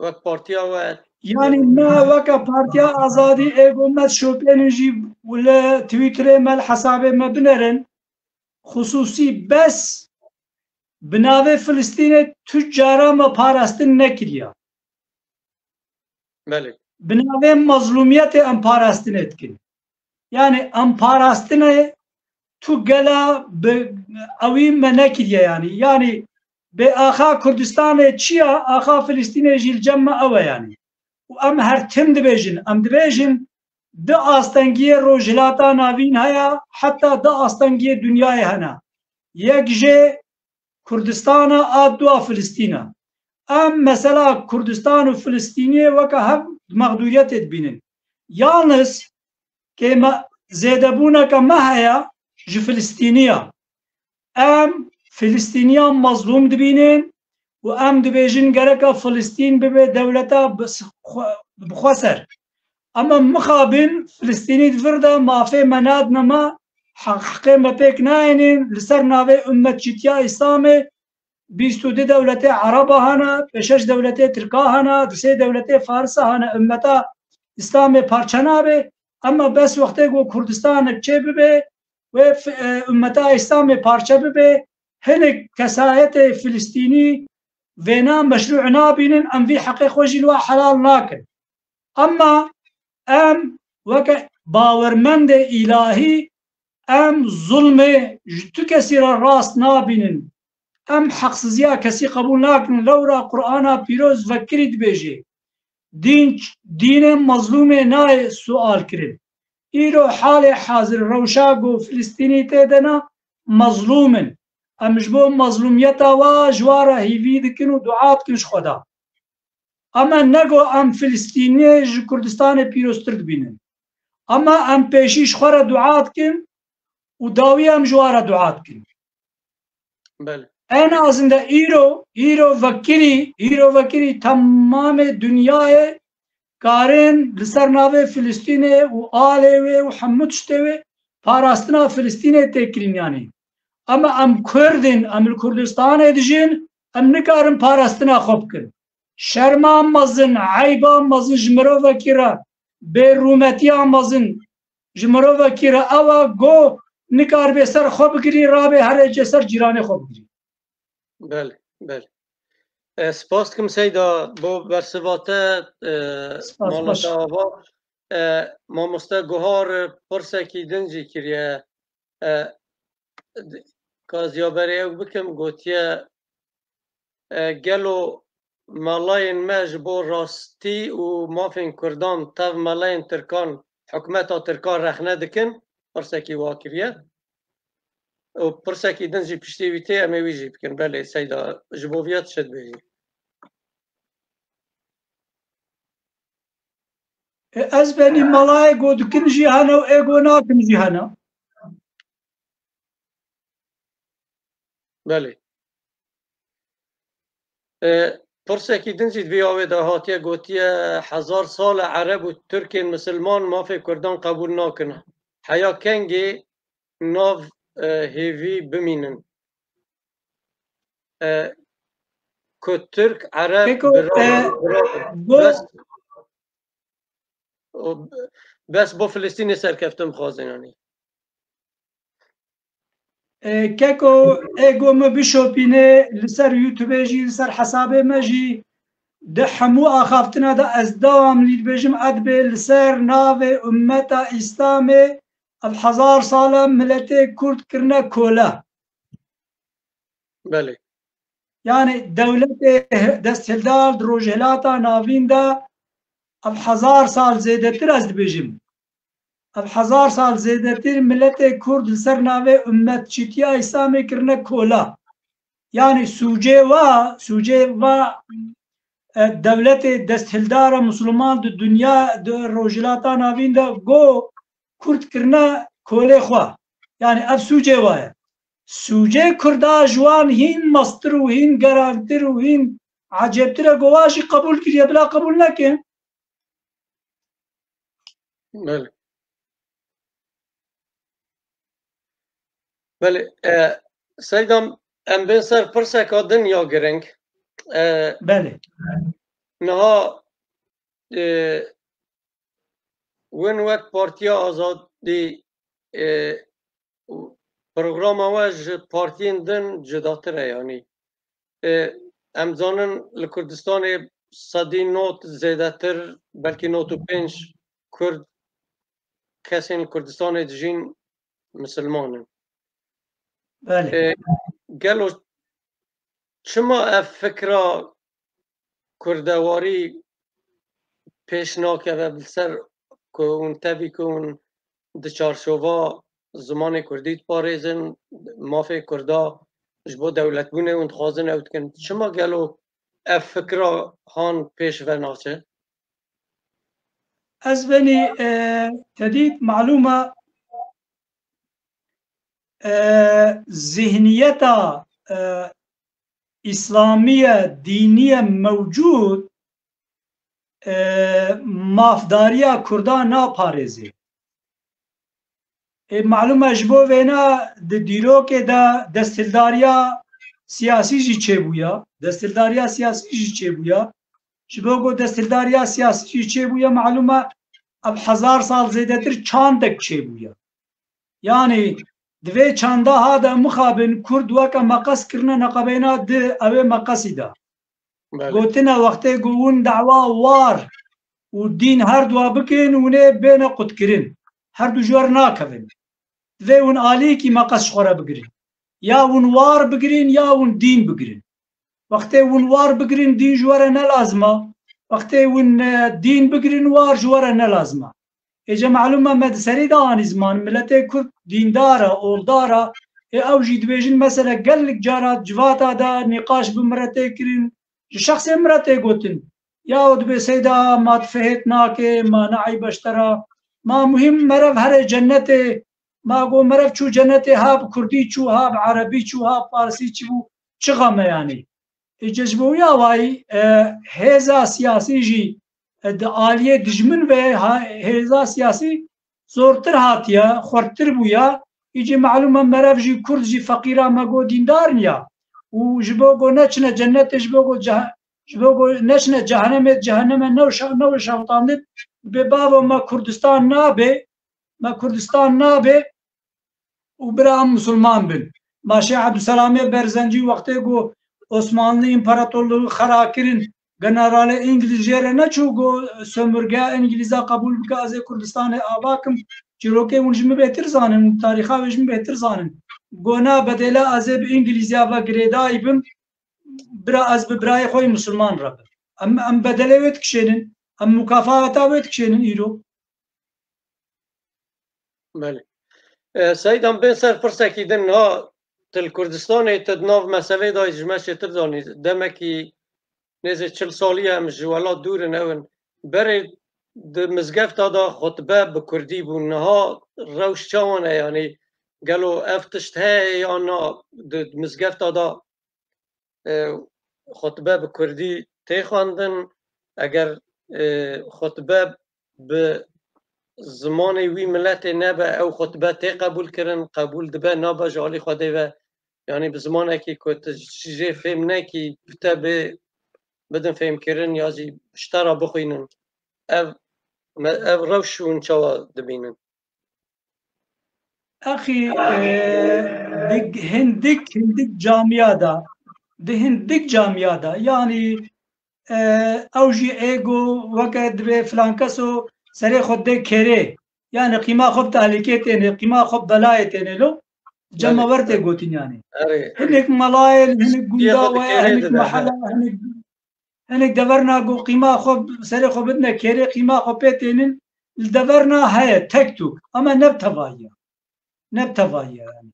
Wek partiya we. Yani me weke Partiya Azadî ê ku me dişopênin jî li Twitterê me, li hesabê me binerin. Xusûsî bes bi navê Filistînê tu cara me parastin nekiriya. Belê. Bi navê mezlûmiyetê em parastinê dikin. Yani em parastinê tu gela bi ewî me nekiriye yani. Yani bê axa Kurdistanê çi ya, axa Filistînê jî li cem me ew e yani. Û em her tim dibêjin, em dibêjin di astengiyê Rojhilata Navîn heye, heta di astengiyê dinyayê hene. Yek jê Kurdistan e, a dua Filistîn e. Em mesela Kurdistan û Filistîniyê weke hev di mexdûriyetê dibînin. Yalniz kê me zêdebûneke me heye ji Filistîniya. Em Filistîniya mezlûm dibînin û em dibêjin gereka Filistîn bibe dewleta bi s-, xwe, bi xwe ser. Em em mixabin Filistînî di vir de mafê me nadine me, heq-, heqê me pêk nayênin, li ser navê ummetçîtiya Îslamê bîst û du dewletê Ereba hene, pêşeş dewletê Tirka hene, du sê dewletê Farisa hene, ummeta Îslamê parçe nabe. Ema bes wextê ku Kurdistanek çê bibe, wê f-, e, ummeta Îslamê parçe bibe, hinek kesayetê Filistînî vêna meşrû nabînin, em vî heqê xwe jî li we helal nakin. Ema em weke bawermendê îlahî, em zulmê ji tu kesî re rast nabînin. Em heqsiziya kesî qebûl nakin. Lewra Qur'ana pîroz vekirî dibêje, dîn, dînê mezlûmê nayê sual kirin. Îro halê hazir rewşa ku Filistînî tê de ne, mezlûm in. Em ji bo mezlûmiyeta wa ji wa re hîvî dikin û dua dikin ji Xweda. Ema ne ku em Filistînê ji Kurdistanê pîroztir dibînin. Ema em pêşî ji xwe re dua dikin û dawî em ji wa re dua dikin. Belê. En azinde îro, îro vekirî, îro vekirî temamê dinyayê karin li ser navê Filistînê û alê wê û hemû tiştê wê parastina Filistînê tê kirin yanî. Ema em Kurd in, em li Kurdistanê dijin, em nikarin parastina xwe bikin. Şerma mezin, eyba mezin ji mirovekî re, bêrûmetiya mezin ji mirovekî re ew e ku nikaribe ser xwe bigirî, rabe herê cê ser cîranê xwe bigirî. Belê, belê. E, spas dikim Seyda bo bersiva te, e, Spas, mala baş. Te ava. E, mamoste Guhar, e, pirsekî din jî kiriye. E, d-, ka ziya berê ew bikim, gotiye, e, gelo melayên me ji bo rastî û mafên Kurdan tev melayên Tirkan, hikûmeta Tirkan rexne dikin? Pirsekî wa kiriye. Û pirsekî din jî piştî wî tê, em ê wî jî bikin. Belê, Seyda, ji bo viya tu çi dibêjî? E, ez benî melayê ku dikin jî hene û ê ku nakin jî hene. Belê. E, pirsekî din jî di vê awê de hatiye gotiye, hezar sal e Ereb û Tirkên misilman mafê Kurdan qebûl nakin. Heya kengê nav, e, hêvî bimînin? E, ku Tirk, Ereb, Pêko, bira-, e, bira-, bo- bes, o, bes bo Filistînê serkeftin bixwazin, yanî. E, keko, ê ku min bişopîne li ser YouTube jî, li ser hesabê me jî, di hemû axaftina de ez dewam lî dibêjim, edbê li ser navê ummeta Îslamê ev hezar sal e miletê Kurd kirine kole. Belê. Yani dewletê desthildar di Rojhilata Navîn de ev hezar sal zêdetir, ez dibêjim, ev hezar sal zêdetir miletê Kurd li ser navê ummetçîtiya Îslamê kirine kola. Yani sûcê wa, sûcê va, e, dewletê desthildara Musulman di dinya, di Rojhilata Navîn de go Kurd kirine kolê xwe. Yani ev sûcê wa ye. Sûcê Kurda ji wan hîn mestir û hîn gerantir û hîn ecêbtir e, go wa jî qebûl kiriye, bila qebûl neke. Belê. Belê, e, Seydam, em bên ser pirseka din ya giring. E, Belê. Niha, e, win wek Partiya Azadî, e, programa we ji partiyên din cudatir e, yanî. E, em zanin li Kurdistanê sedî nod zêdetir, belkî nod û pênc Kurd, kesên li Kurdistanê dijîn misilman in. Belê. E, gelo çima ev fikra kurdewarî pêş nakeve, bi ser ku hûn tevî ku hûn di çarçova zimanê kurdî diparêzin, mafê kurda ji bo dewletbûnê hûn dixwazin ew dikin. Çima gelo ev fikra han pêş ve naçe? Ez benî, e, te dît, malûm e, e, zihniyeta, e, îslamiye, dîniye mewcûd, e, mafdariya Kurda naparêzê. E, malûm e, ji bo vêna di dîrokê de desthildariya siyasî jî çêbûya, desthildariya siyasî jî çêbûya. Ji bo ku desthildariya siyasî jî çêbûya, malûm e, ev hezar sal zêdetir çandek çêbûya. Yani Di vê çanda ha de mixabin Kurd weke meqes kirine neqebeyna di, ew ê meqesî de. Belê. Gotine wextê ku hûn dawa war û dîn her dua bikin, hûn ê bêne qutkirin. Her du ji we re nakevin. Divê hûn aliyekî meqes ji xwe re bigirin. Ya hûn war bigirin, ya hûn dîn bigirin. Wextê hûn war bigirin, dîn ji we re ne lazim e. Wextê hûn, e, dîn bigirin, war ji we re ne lazim e. Êce malûm e, me di serî de anî ziman, miletê Kurd dîndar e, oldar e. Ê ew jî dibêjin, mesele gelek cara civata de nîqaş bi min re tê kirin, ji şexsê min re tê gotin. Ya û dibê seyda ma tu fihêt nake, ma ne eyb e ji te re. Ma muhîm merev here cennetê, ma go merev çû cennetê, ha bi kurdî çû, ha bi erebî çû, ha bi farsî çi bû, çi xem e yanî. Ê, ji bo wî awayî, e, hêza siyasî jî, e, di aliyê dijmin ve ha-, hêza siyasî zortir hatiye, xurttir bûye. Îcî malûm e, merev jî, kurd jî, feqîra me go dîndar niya. Û ji bo go neçine cennetê, ji bo go ceh-, ji bo go neçine cehenemê, cehenneme ne şa-, ne şewitandin, bê bavo me Kurdistan nabe, me Kurdistan nabe û bira em misilman bin. Ma Şêx Ebdulselamê Berzencî wextê ku Osmanlı İmparatorluğu xera kirin, generalê Îngilîz jê re neçû ku sömürge Îngilîza qebûl bike, ez ê Kurdistanê ava kim. Çîrokê hûn ji min bêtir zanin, tarîxa wê ji min bêtir zanin. Go na bedêla ez ê bi Îngilîziya ve girêdayî bim, bira ez bi birayê xwe yê misilman re bim. Em, em bedelê wê dikişênin, em mukafata wê dikişênin îro. Belê. E, Seydan, bên ser pirsekî din, ha, tu li Kurdistanê, tu di nav meselê de ji me çêtir zanî. Demekî nêzê çil salî ye em ji welat dûr in, ew in. Berê di mizgefta de xutbe bi kurdî bû. Niha rewş çawan e? Yanî gelo ev tişt heye yan na? Di mizgefta de e, xutbe bi kurdî tê xwendin. Eger, e, xutbe bi zimanê wî miletê nebe, ew xutbe tê qebûl kirin, qebûl dibe, nabe ji alî Xwedê ve. Yanî bi zimanekî ku tu jê fêm nekî, bi te bê bidin fêmkirin ya jî ji te re bixwînin. Ev, me, ev rewş hûn çawa dibînin? Axî, e, di hindik, hindik camia de, di hindik camia de, yanî, e, ew jî ê go weke divê filan keso serê xwe dê kêrê, yanî qîma xwe bi tehlîkê têne, qîma xwe bi belayê têne lo, cemawer tê gotin yanî. Erê. Hinek melayê, hinek gunda we, hinek mehela, hinek Hinek deverna ku qîma xwe, serê xwe bidine kêrê, qîma xwe pê tênin, li deverna heye, tek tûk. Ama ne bi tevayî ye. Ne bi tevayî ye yanî.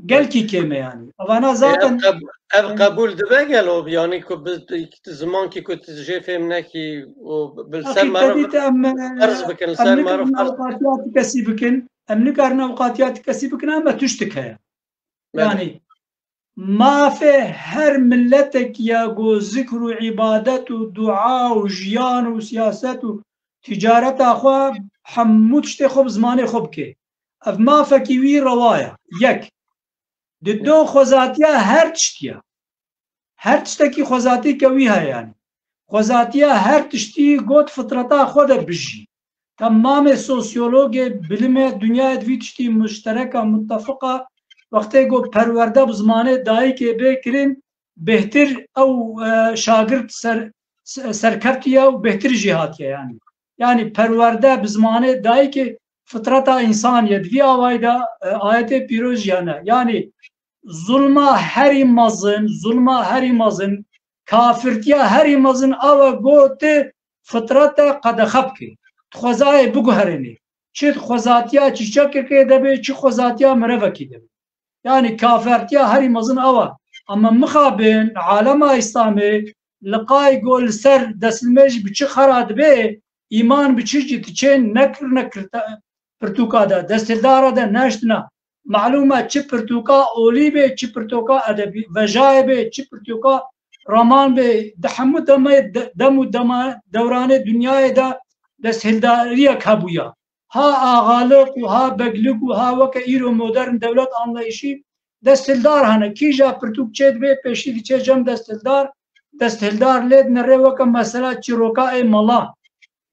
Gelkî kêm e yanî. Evana zaten ev qeb-, ev qebûl dibe gelo, yanî ku bi, bi zimankî ku tu jê fêm nekî û bi ser meriv ferz bikin, li ser meriv ferz bikin. Em nikarin ewqatiya ti kesî bikin, em nikarin ewqatiya ti kesî bikin, ama tiştik heye. Belê. Yanî, Mafê her miletekî ye ku zikr û îbadet û dua û jiyan û siyaset û ticareta xwe, hemû tiştê xwe bi zimanê xwe bike. Ev mafekî wî rewa ye. Yek. Di do xwezatiya her tiştî ye. Her tiştekî xwezatîke wî heye yanî. Xwezatiya her tiştî got fitreta xwe de bijî. Temamê sosyologê, bilimê, dinyayê di vî tiştî muşterek e, muttefiq e. Wextê ku perwerde bi zimanê dayikê bê kirin, bêhtir ew, e, şagirt ser, se-, serkeftiye û bêhtir jî hatiye yanî. Yanî perwerde bi zimanê dayikê fitreta însanî ye. Di vî awayî de, e, ayetê pîroz jî hene. Yanî zulma herî mezin, zulma herî mezin, kafirtiya herî mezin ew e ku tu fitrete qedexe bikî. Tu xwezayê biguherînî. Çi xwezatiya çîçekekê de be, çi xwezatiya merevekî de be. Yanî kafirtiya herî mezin ew e. Ama mixabin alema Îslamê li qay ku li ser destnimêj bi çi xera dibe, îman bi çi jî diçên nekir nekir te-, pirtûka de, desthildara de neştina. Malûm e, çi pirtûka olî bê, çi pirtûka edebî, vejayê bê, çi pirtûka raman bê, di hemû demê, de-, dem û dema, dewranê dinyayê de desthildariyek hebûya. Ha axalik û ha beglik û ha weke îro modern dewlet anlayîşî desthildar hene. Kîja pirtûk çêdibe, pêşî diçe cem desthildar, desthildar lê dinere weke mesela çîroka ê mela.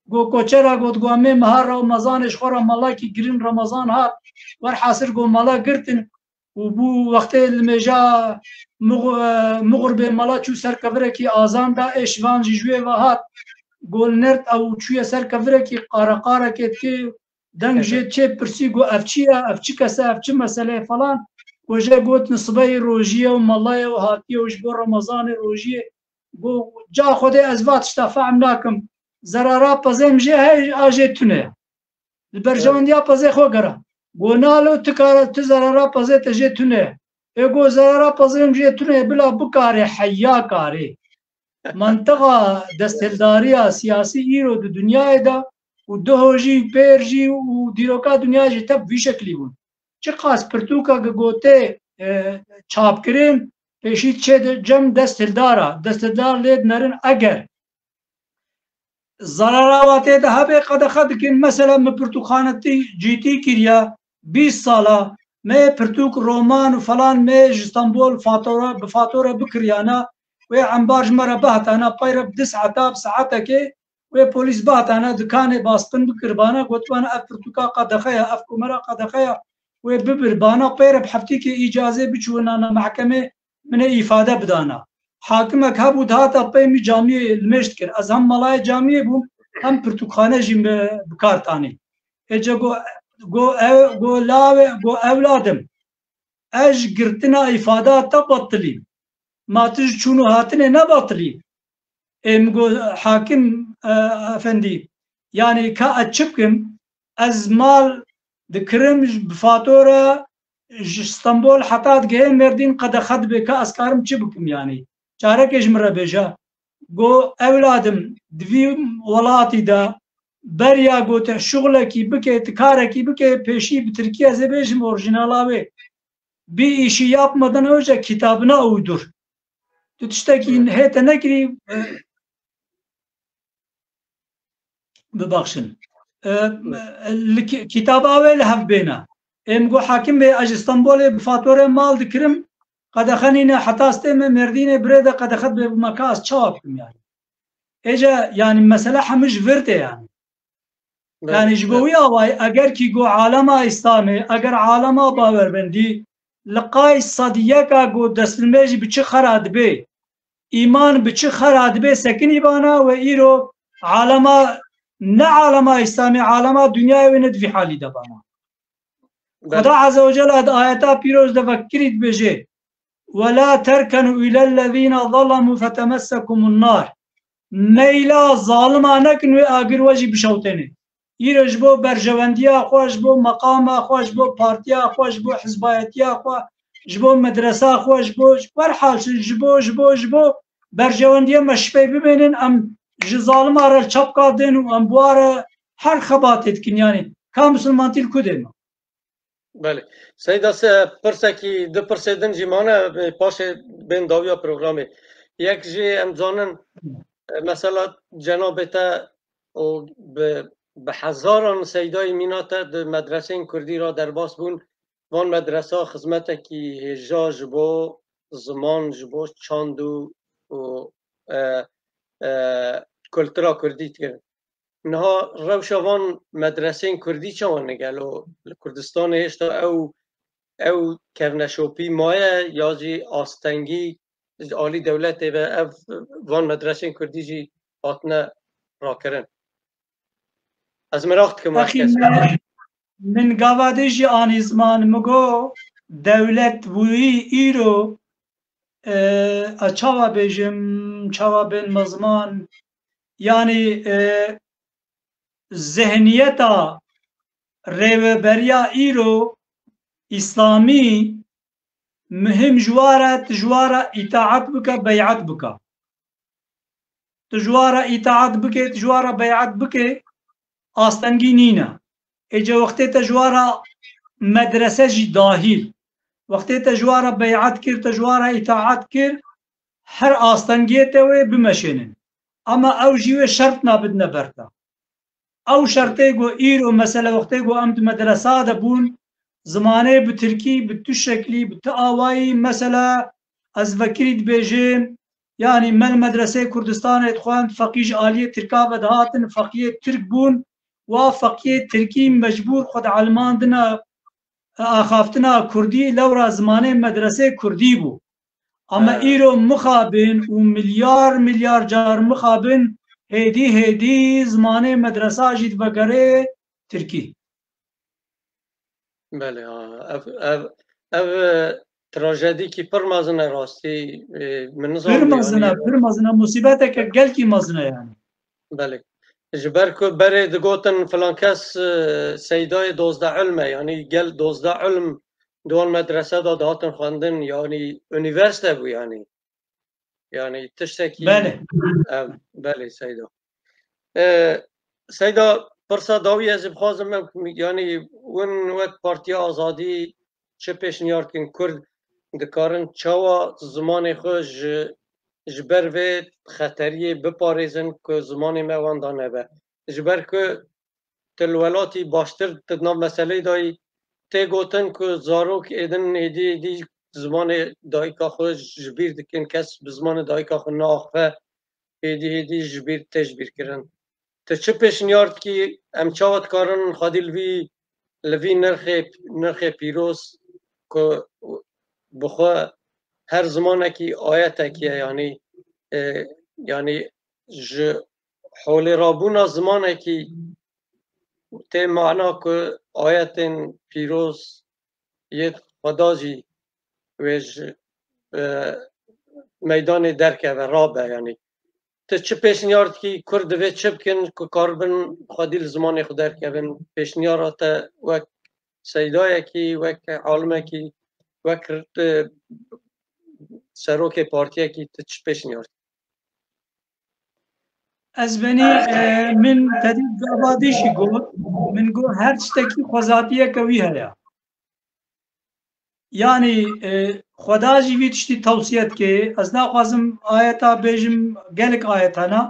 Go koçera got, go em ê meha Remezanê ji xwe re melakî girin Remezan hat. Werhasil go mela girtin. û bû wextê li mêja mix-, e, mixurbê mala çû ser kevirekî azan da, ê şivan jî ji wê ve hat, go li nerd ew çûye ser kevirekî qareqarekê dikê, deng jê çê pirsî, go ev çi ye, ev çi kes e, ev çi mesele ye falan. Go jê got nisbeyê rojî ye û mala ye û hatiye û ji bo Remezanê rojiyê. Go ca Xwedê ez va tişta fehm nakim. Zerara pezê min jê heye, a jê tune ye. Li berjewendiya pezê xwe gera. Go nalo tu kare, tu zerara pezê te jê tune ye. Ê go zerara pezê min jê tune ye, bila bikare heya karê. Mantiqa desthildariya siyasî îro di dinyayê de û duho jî, pêr jî û dîroka dinya jî tev vî şeklî bûn. Çiqas pirtûka gi gotê, e, çapkirin, pêşî çê de cem desthildara, desthildar lê dinerin eger zarara wa tê de hebe qedexe dikin. Mesela min pirtûkxanetî cîtî kiriye, bîst sala, me pirtûk, roman û falan me ji Stenbol fatora, bi fatore bikiriyana, wê embar ji me re bihetana, pey re bi du saeta, bi saetekê wê polîs bihatana dikanê, baspin bikiribana, gotibana ev pirtûka qedexe ya, ev komera qedexe ya, wê bibirbana, pey re bi heftîkê îcazê biçûnana mehkemê, min ê îfade bidana. Hakimek hebû dihata pey min camiyê li mêj dikir. Ez hem malayê camiyê bûm, hem pirtûkxane jî min bi kar tanî. Êce go, go ew, go lawê, go ewladim. Ez ji girtina îfada te betilîm. Ma tu ji çûn û hatinê ne betilî? Ê min got, hakim, e, efendî, yanî ka ez çi bikim? Ez mal dikirim ji, bi fatora ji Stenbol heta digihê Mêrdîn qedexe dibe, ka ez karim çi bikim yanî? Çarekê ji min re bêje. Go, ewladim, di vî welatî de beriya go te şuxlekî bike, tu karekî bike, pêşî bi tirkî ez ê bêjim orîjinala wê. Bir işi yapmadan önce kitabına uydur. Tu tiştekî hê te nekirî, e, bibaxşin. E, li ki-, kitaba wê li hev bêne. Ê min got, hakim bê, ez ji Stenbolê bi fatorê mal dikirim, qedexe nîne, heta stê me Mêrdînê birê de qedexe dibe, bi me ka ez çawa bikim yani? Êce yani mesele hemû ji vir tê yani. Belê, yanî ji bo belê. Wî awayî, eger kî go alema Îslamê, eger alema bawerbendî, li qay sed yeka go destnimêjî bi çi xera dibe, îman bi çi xera dibe, sekinî bana we îro alema, ne alema Îslamê, alema dinyayê wê ne di vî halî de bana. Belê. Xweda Azze ve Celle di ayeta pîroz de vekirî dibêje, "Ve la terkenu ilellezîne zalemu fetemessekumun nar." Meyla zalima nekin wê agir we jî bişewtêne. Îro ji bo berjewendiya xwe, ji bo meqama xwe, ji bo partiya xwe, ji bo hizbayetiya xwe, ji bo medresa xwe, ji bo, werhal ji, ji bo, ji bo, ji bo berjewendiyê me şipey bimênin, em ji zalima re çapka dên û em bi wa re her xebatê dikin. Yanî ka misilmantî li ku dê me? Belê. Seyda, se pirsekî, du pirsê din jî mane, e, paşê bên dawiya programê. Yek jî em zanin, e, mesela cenabê te û bi, bi hezaran seydayî mîna te di medresên kurdî re derbas bûn. Van medresa xizmetekî hêja ji bo ziman, ji bo çand û, û, e, e, kultura kurdî dikirin. Niha rewşa van medresên kurdî çawa ne gelo? Li Kurdistanê hêşta ew, ew kevneşopî maye ya jî astengî ji alî dewletê ve ev van medresên kurdî jî hatine rakirin? Ez miraq dikim wek Axî kes. Min, min gava dê jî anî ziman, min got dewlet bûyî îro, e, a çawa bêjim, çawa bên me ziman, yanî, e, zihniyeta rêveberiya îro îslamî muhim ji wa re, tu ji wa re îtaat bike, beyat bike. Tu ji wa re îtaat bike, tu ji wa re beyat bike, astengî nîne. Êce wextê te ji wa re medrese jî dahîl, wextê te ji wa re beyat kir, te ji wa re îtaat kir, her astengiyê te wê bimeşênin. Ama ew jî wê şert nabidine ber te. Ew şertê ku îro, mesela, wextê ku em di medresa de bûn, zimanê bi tirkî, bi tu şeklî, bi tu awayî, mesela, ez vekirî dibêjim, yanî me li medreseyê Kurdistanê dixwend, feqî ji aliyê tirka ve dihatin, feqiyê tirk bûn, wa feqiyê tirkî mecbûr xwe dielmandine, axaftina kurdî lewra zimanê medresê kurdî bû. Ama He. îro mixabin û milyar milyar car mixabin hêdî hêdî zimanê medresa jî divegerê tirkî. Belê, ha. Ev, ev, ev, e, trajedîkî pir mezin e rastî. E, min Pir nizanim mezin e, yanî pir mezin e. Musîbeteke gelkî mezin e yanî. Belê. Ji ber ku berê digotin filan kes, e, seydayê dozdeh ilm e, yanî gel dozdeh ilm di wan medrese de dihatin xwendin, yanî unîversîte bû yanî. Yanî tiştekî Belê. Ev, belê Seyda. E, Seyda, pirsa dawî ez ê bixwazim, ev, yanî win wek Partiya Azadî çi pêşniyar dikin? Kurd dikarin çawa zimanê xwe ji, ji ber vê xeteriyê biparêzin ku zimanê me wenda nebe? Ji ber ku tu li welatî baştir, tu di nav meseleyê de yî, tê gotin ku zarok êdin êdî êdî zimanê dayika xwe ji bîr dikin, kes bi zimanê dayika xwe naaxive, êdî êdî ji bîr tê ji bîr kirin. Tu çi pêşniyar dikî, em çawa dikarin xwedî li vî, li vî nirxê, nirxê pîroz ku bi xwe her zimanekî ayetekî ye, yanî, e, yanî ji holê rabûna zimanekî tê mana ku ayetên pîroz yê Xweda jî wê ji, e, meydanê derkeve, rabe, yanî. Tu çi pêşniyar dikî, Kurd divê çi bikin ku karibin xwedî li zimanê xwe derkevin? Pêşniyara te wek seydayekî, wek alimekî, wek, e, serokê partiyekî tu çi pêşniyar dikî? Ez benî, e, min tedî gava dî jî got, min got her tiştekî xwezatiyeke wî heye. Yanî, e, Xweda jî vî tiştî tewsiye dike. Ez naxwazim ayeta bêjim, gelek ayet hene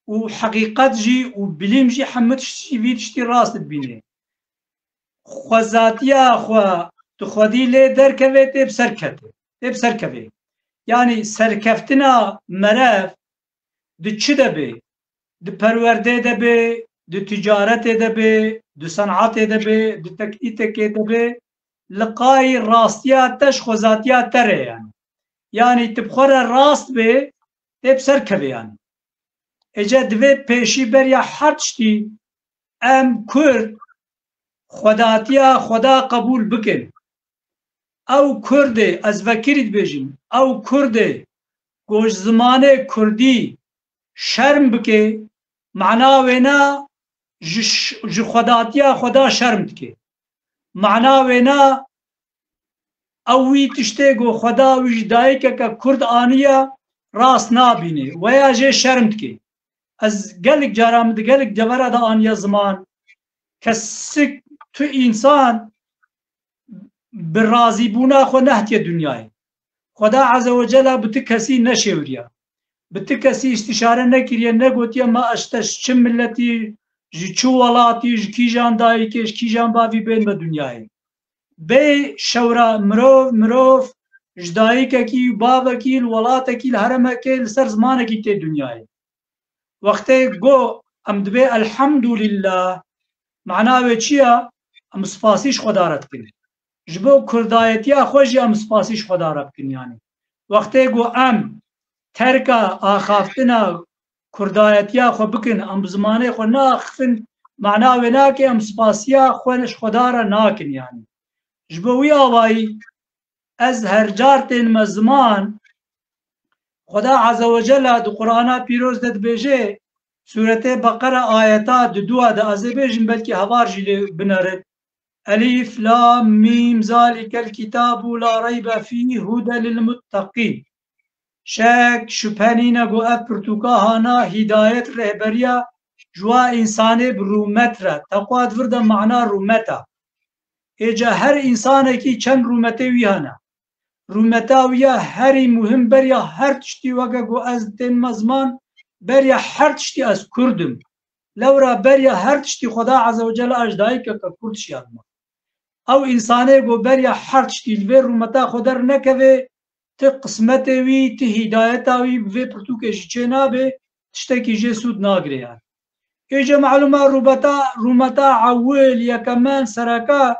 û heqîqet jî û bilîm jî hemû tiştî vî tiştî rast dibîne. Xwezatiya xwe tu xwedî lê derkeve tê bi ser kete, tê bi ser kevê. Yanî serkeftina merev di çi de bê? Di perwerdê de bê, di ticaretê de bê, di senatê de bê, di teknîtekê de bê, li qayî rastiya te ji xwezatiya te re ye. Yanî tu bi xwe re rast bê, tê bi ser kevê yanî. Êce divê pêşî beriya her tiştî em Kurd xwedatiya Xweda qebûl bikin. Ew Kurdê, ez vekirî dibêjim, ew Kurdê ku ji zimanê Kurdî şerm bike, mana wêna ji, ji xwedatiya Xweda şerm dike. Mana wêna ew wî tiştê ku Xweda wî ji dayikeke Kurd aniye rast nabîne, weya jê şerm dike. Ez gelek cara min di gelek devera de aniye ziman, kesik tu însan bi razîbûna xwe nehtiye dinyayê. Xweda Azze ve Cella bi ti kesî neşêwiriye. Bi ti kesî îstîşare nekiriye, negotiye me ez te ji çi miletî, ji çi welatî, ji kîjan dayikê, ji kîjan bavî bên me dinyayê. Bê şewra mirov, mirov ji dayikekî, bavekî, li welatekî, li heremekê, li ser zimanekî tê dinyayê. Wextê go em dibê elhamdulillah, mana wê çi ya? Em spasî ji Xweda re dikin. Ji bo kurdayetiya xwe jî em spasî ji Xweda re bikin, yanî. Wextê go em terka axaftina kurdayetiya xwe bikin, em bi zimanê xwe neaxifin, mana wê nake em spasiya xwe ji Xweda re nakin, yanî. Ji bo wî awayî ez her car tên me ziman, Xweda Azze ve Cella di Qur'ana Pîroz de dibêje, Sûretê Beqere ayeta di dua de, ez ê bêjim belkî hevar jî lê binerin. Elîf, Lam, Mîm, Zalîkel kitabu la reybe fîh, hude lil mutteqîn. Şek, şüphe nîne ku ev pirtûka hana hîdayet, rêhberiya ji wa însanê bi rûmet re. Teqwa di vir de mana rûmet e. Êca her însanekî çend rûmetê wî hene. Rûmeta wî ya herî muhim beriya her tiştî, weke ku ez tên me ziman, beriya her tiştî ez Kurd im. Lewra beriya her tiştî Xweda Azze ve Celle ez dayikeke Kurd şiyar me. Ew însanê ku beriya her tiştî li vê rûmeta xwe dernekeve, ti qismetê wî, ti hîdayeta wî bi vê pirtûkê jî çê nabe, tiştekî jê sûd nagire yani. Êce malûma rûbeta, rûmeta ewil, yekemen, sereka,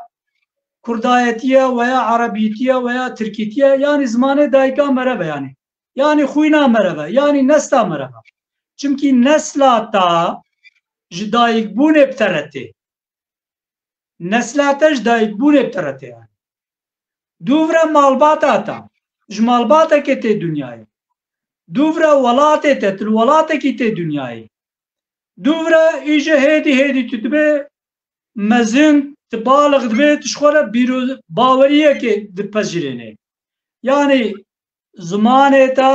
kurdayetiye, weya erebîtiye, weya tirkîtiye, yanî zimanê dayika me re be yanî. Yanî xwîna me re be, yanî nesla me re be. Çimkî nesla ta ji dayikbûnê bi te re tê. Nesla te ji dayikbûnê bi te re tê yanî. Dûv re malbata te, ji malbatekê tê dinyayê. Dûv re welatê te, tu li welatekî tê dinyayê. Dûv re îje hêdî hêdî tu dibê mezin, tu balix dibê, tu ji xwe re bîro-, baweriyekê dipejirênê. Yanî zimanê te,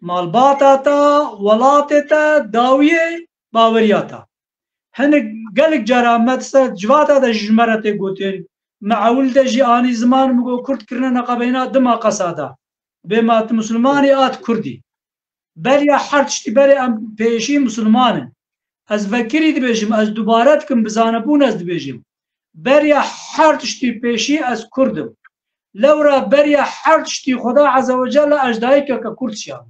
malbata te, welatê te, dawiyê baweriya te. Hinek gelek cara me di ser civata de jî ji me re tê gotin. Me ewil de jî anî ziman, min got, Kurd kirine neqebeyna dima qesa de. Bê ma tu musulmanî at Kurdî. Beriya her tiştî berê em pêşî musulman in. Ez vekirî dibêjim, ez dubare dikim, bi zanebûn ez dibêjim. Beriya her tiştî pêşî ez Kurd im. Lewra beriya her tiştî Xweda Azze ve Celle ez dayikeke Kurd şiyam.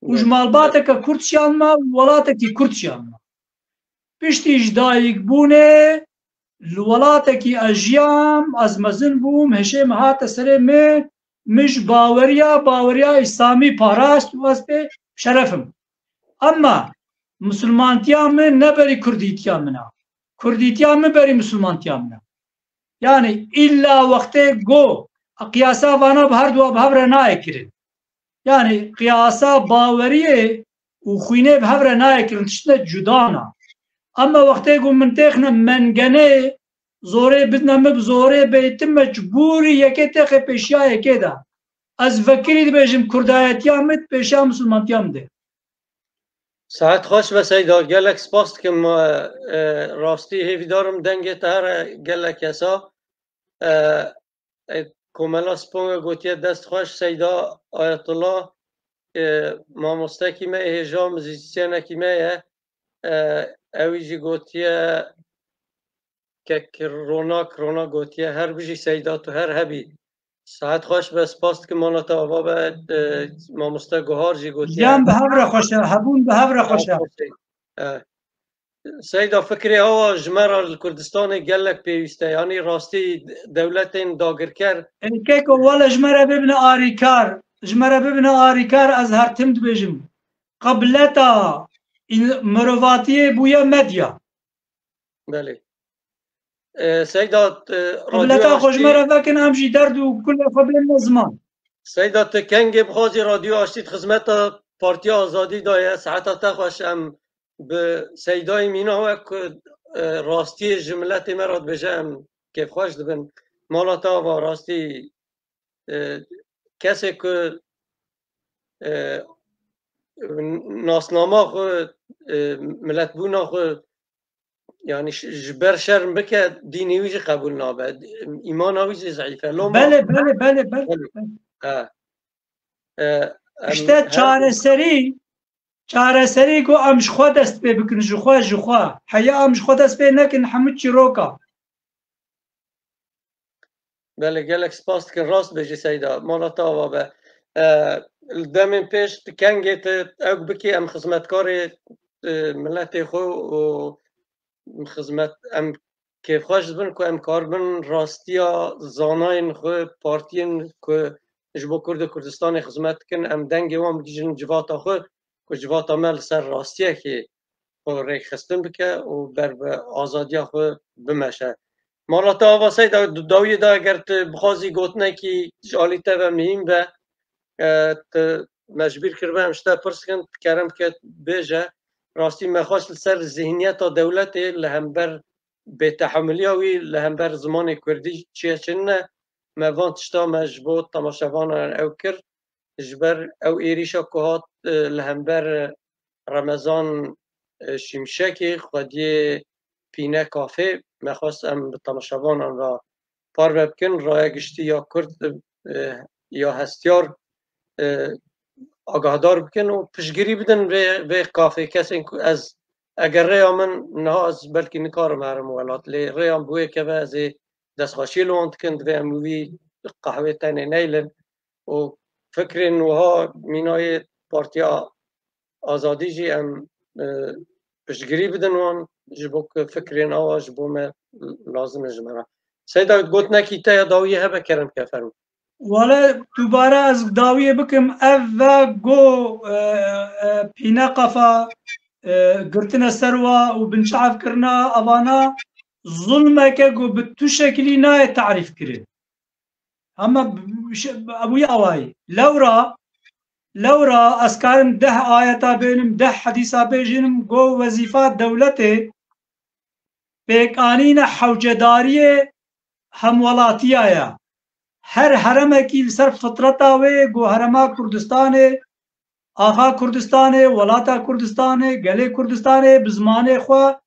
Û ji malbateke Kurd şiyam me û welatekî Kurd şiyam me. Piştî ji dayikbûnê li welatekî ez jiyam, ez mezin bûm, hişê min hate serê min, min ji baweriya, baweriya Îslamî parast û ez pê şeref im. Emma misilmantiya min ne berî kurdîtiya min e. Kurdîtiya min berî misilmantiya min e. Yanî îlla wextê go qiyasa vana bi her dua bi hev re nayê kirin. Yanî qiyasa baweriyê û xwînê bi hev re nayê kirin, tiştine cuda ne. Ema wextê ku min têxine mengenê, zorê bidine min, bi zorê bê, tu mecbûrî yekê têxê pêşiya yekê de. Ez vekirî dibêjim, kurdayetiya min pêşiya misilmantiya min de. Saet xweş be Seyda, gelek spas dikim. E, e, rastî hêvîdar im dengê te here gelek kesa. E, e, Komela Sponga gotiye, dest xweş Seyda Ayetullah, e, mamostekî me yê hêja, muzîsyenekî me ye. E, ewî jî gotiye, kek Ronak, Ronak gotiye, her bijî Seyda, tu her hebî. Saet xweş be, spas dikim, mala te ava be, e, mamoste Guhar jî gotiye. Jiyan bi hev re xweş e, hebûn bi hev re xweş e. E, Seyda, fikrê awa ji me re li Kurdistanê gelek pêwîst e. Yanî rastî dewletên dagirker. Ê keko, wele ji me re bibine arîkar. Ji me re bibine arîkar, ez her tim dibêjim. Qibleta în-, mirovatiyê bûye medya. Belê. E, Seyda, e, Qibleta xwe ji me re vekin, em jî derd û kulê xwe bêne ziman. Seyda, tu kengê bixwazî Radyo Aştî di xizmeta Partiya Azadî de ye. Saeta te xweş, em bi Seydayê mîna we ku, e, rastiyê ji miletê me re dibêje, em kêfxweş dibin. Mala te ava, rastî, e, kesê ku, e, nasnama xwe, e, miletbûna xwe, yanî ş-, ji ber şerm bike, dînê wî jî qebûl nabe. Îmana wî jî zeîf e. Loma Belê, belê, belê, belê. Belê. Ha. E, em İşte her çareserî, çareserî ku em ji xwe dest pê bikin, ji xwe, ji xwe. Heya em ji xwe dest pê nekin, hemû çîroka. Belê, gelek spas dikin. Rast bêjî Seyda. Mala te ava be. E, li demên pêş tu kengê tu ew bikî, em xizmetkarê, e, miletê xwe û xizmet, em kêfxweş dibin ku em karibin rastiya zanayên xwe, partiyên ku ji bo Kurd û Kurdistanê xizmet dikin, em dengê wan bigihîjin civata xwe, ku civata me li ser rastiyekê xwe rêkxistin bike û ber bi azadiya xwe bimeşe. Mala te ava Seyda, di dawiyê de eger tu bixwazî gotinekî ji alî te ve mihîm be, e, tu me ji bîr kiribe, em ji te pirs dikin, tu kerem bike bêje. Rastî me xwest li ser zihniyeta dewletê li hember bêtehemiliya wî li hember zimanê kurdî çi ye çi nine, me van tişta me ji bo temaşevanan ew kir. Ji ber ew êrîşa ku hat, e, li hember Remezan, e, Şimşekê, xwediyê Pîne Kafê, me xwest em bi temaşevanan re parve bikin, raya giştî ya Kurd, e, ya hestiyar, e, agahdar bikin û piştgirî bidin vê, vê kafê. Kesên ku ez, eger rêya min niha, ez belkî nikarim herim welat, lê rêya min bi wê keve, ez ê destxweşî li wan dikin, divê em wî qehwê tenê neylin û fikrên wiha mînayê Partiya Azadî jî em, e, piştgirî bidin wan, ji bo ku fikrên awa ji bo me lazim e ji me re. Seyda, gotinekî te ya dawiyê hebe, kerem ke, fermo. Wele dubare ez dawiyê bikim, ev ve go e, e, pîne qafa e, girtine ser wa û binçav kirina evana zulmeke ku bi tu şekilî nayê tarîf kirin. Hema b- ş- ew ya wayî. Lewra, lewra ez karim deh ayeta bênim, deh hedîsa bêjînim, go wezîfa dewletê pêkanîne hewcedariyê hemwelatiya ye. Her heremekî li ser fitreta wê, go herema Kurdistanê, axa Kurdistanê, welata Kurdistanê, gelê Kurdistanê, bi zimanê xwe,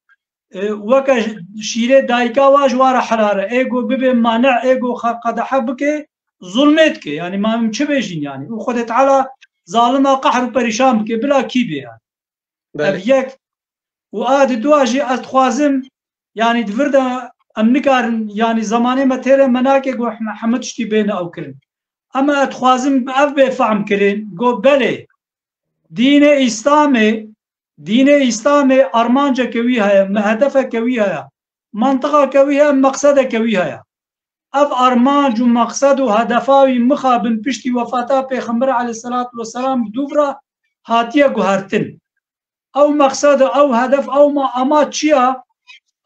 e, weke şîrê dayika wa ji wa re helal e. Ê go bibe mane, ê go xe- qedehe bike, zulmê dike. Yanî ma em çi bêjin yanî? Û Xwedê Teala zalima qehr û perîşan bike, bila kî bê yanî? Ev Belê. Yek. Û a di dua jî ez dixwazim, yanî di vir de em nikarin, yanî zemanê me têre me nake ku heme, heme tiştî bêne ew kirin. Ema ez dixwazim ev bê fehm kirin, go belê, dînê Îslamê, dînê Îslamê armanceke wî heye, me hedefeke wî heye, mantiqeke wî heye, meqsedeke wî heye. Ev armanc û meqsed û hedefa wî mixabin piştî wefata Pêxember aleyhisselatu vesselam bi dûv re hatiye guhertin. Ew meqsed, ew hedef, ew ma amaç çi ya?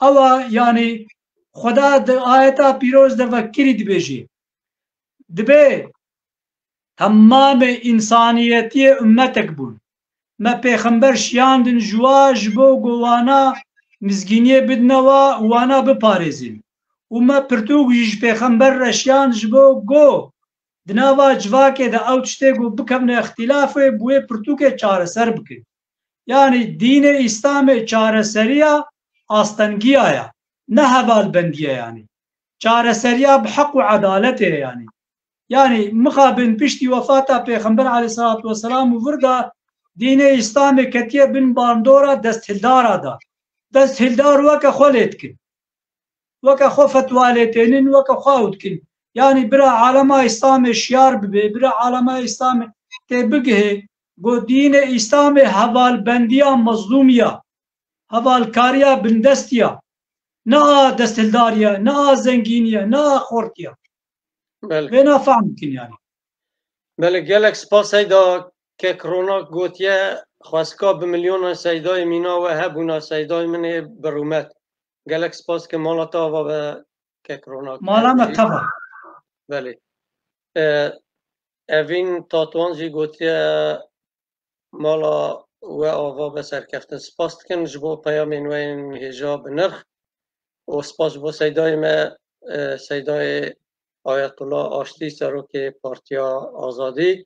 Ew a, yanî Xweda di ayeta pîroz de vekirî dibêjî. Dibê temamê însaniyetiyê ummetek bûn. Me pêxember şiyandin ji wa ji bo ku wana mizgîniyê bidine wa û wana biparêzin. Û me pirtûk jî ji pêxember re şiyand ji bo ku di nava civakê de ew tiştê ku bikevne îxtîlafê bi wê pirtûkê çareser bikin. Yanî dînê Îslamê çareseriya astengiya ye, ne hevalbendiye yanî. Çareseriya bi heq û edaletê ye yanî. Yanî mixabin piştî wefata Pêxember aleyhisselatu vesselam û vir de dînê Îslamê ketiye bin bandora desthildara de. Desthildar weke xwe lê dikin. Weke xwe fetwa lê tênin, weke xwe ew dikin. Yanî bira alema Îslamê şiyar bibe, bira alema Îslamê tê bigihê, go dînê Îslamê hevalbendiya mezlûmiya, hevalkariya bindestiya, ne a desthildariya, ne a zengîniya, ne a xortiya. Belê. Vêna fehm bikin yanî. Belê, gelek spas Seyda. Kek Ronak gotiye, xwestka bi milyonan Seydayê mîna we hebûna Seydayê min ê bi rûmet. Gelek spas ke mala te ava be kek Ronak. Mala me teva. Belê. E, Evîn Tatwan jî gotiye, mala we ava be serkeftin. Spas dikin ji bo peyamên we yên hêja bi nirx û spas ji bo Seydayê me, e, Seydayê Ayetullah Aştî, serokê Partiya Azadî.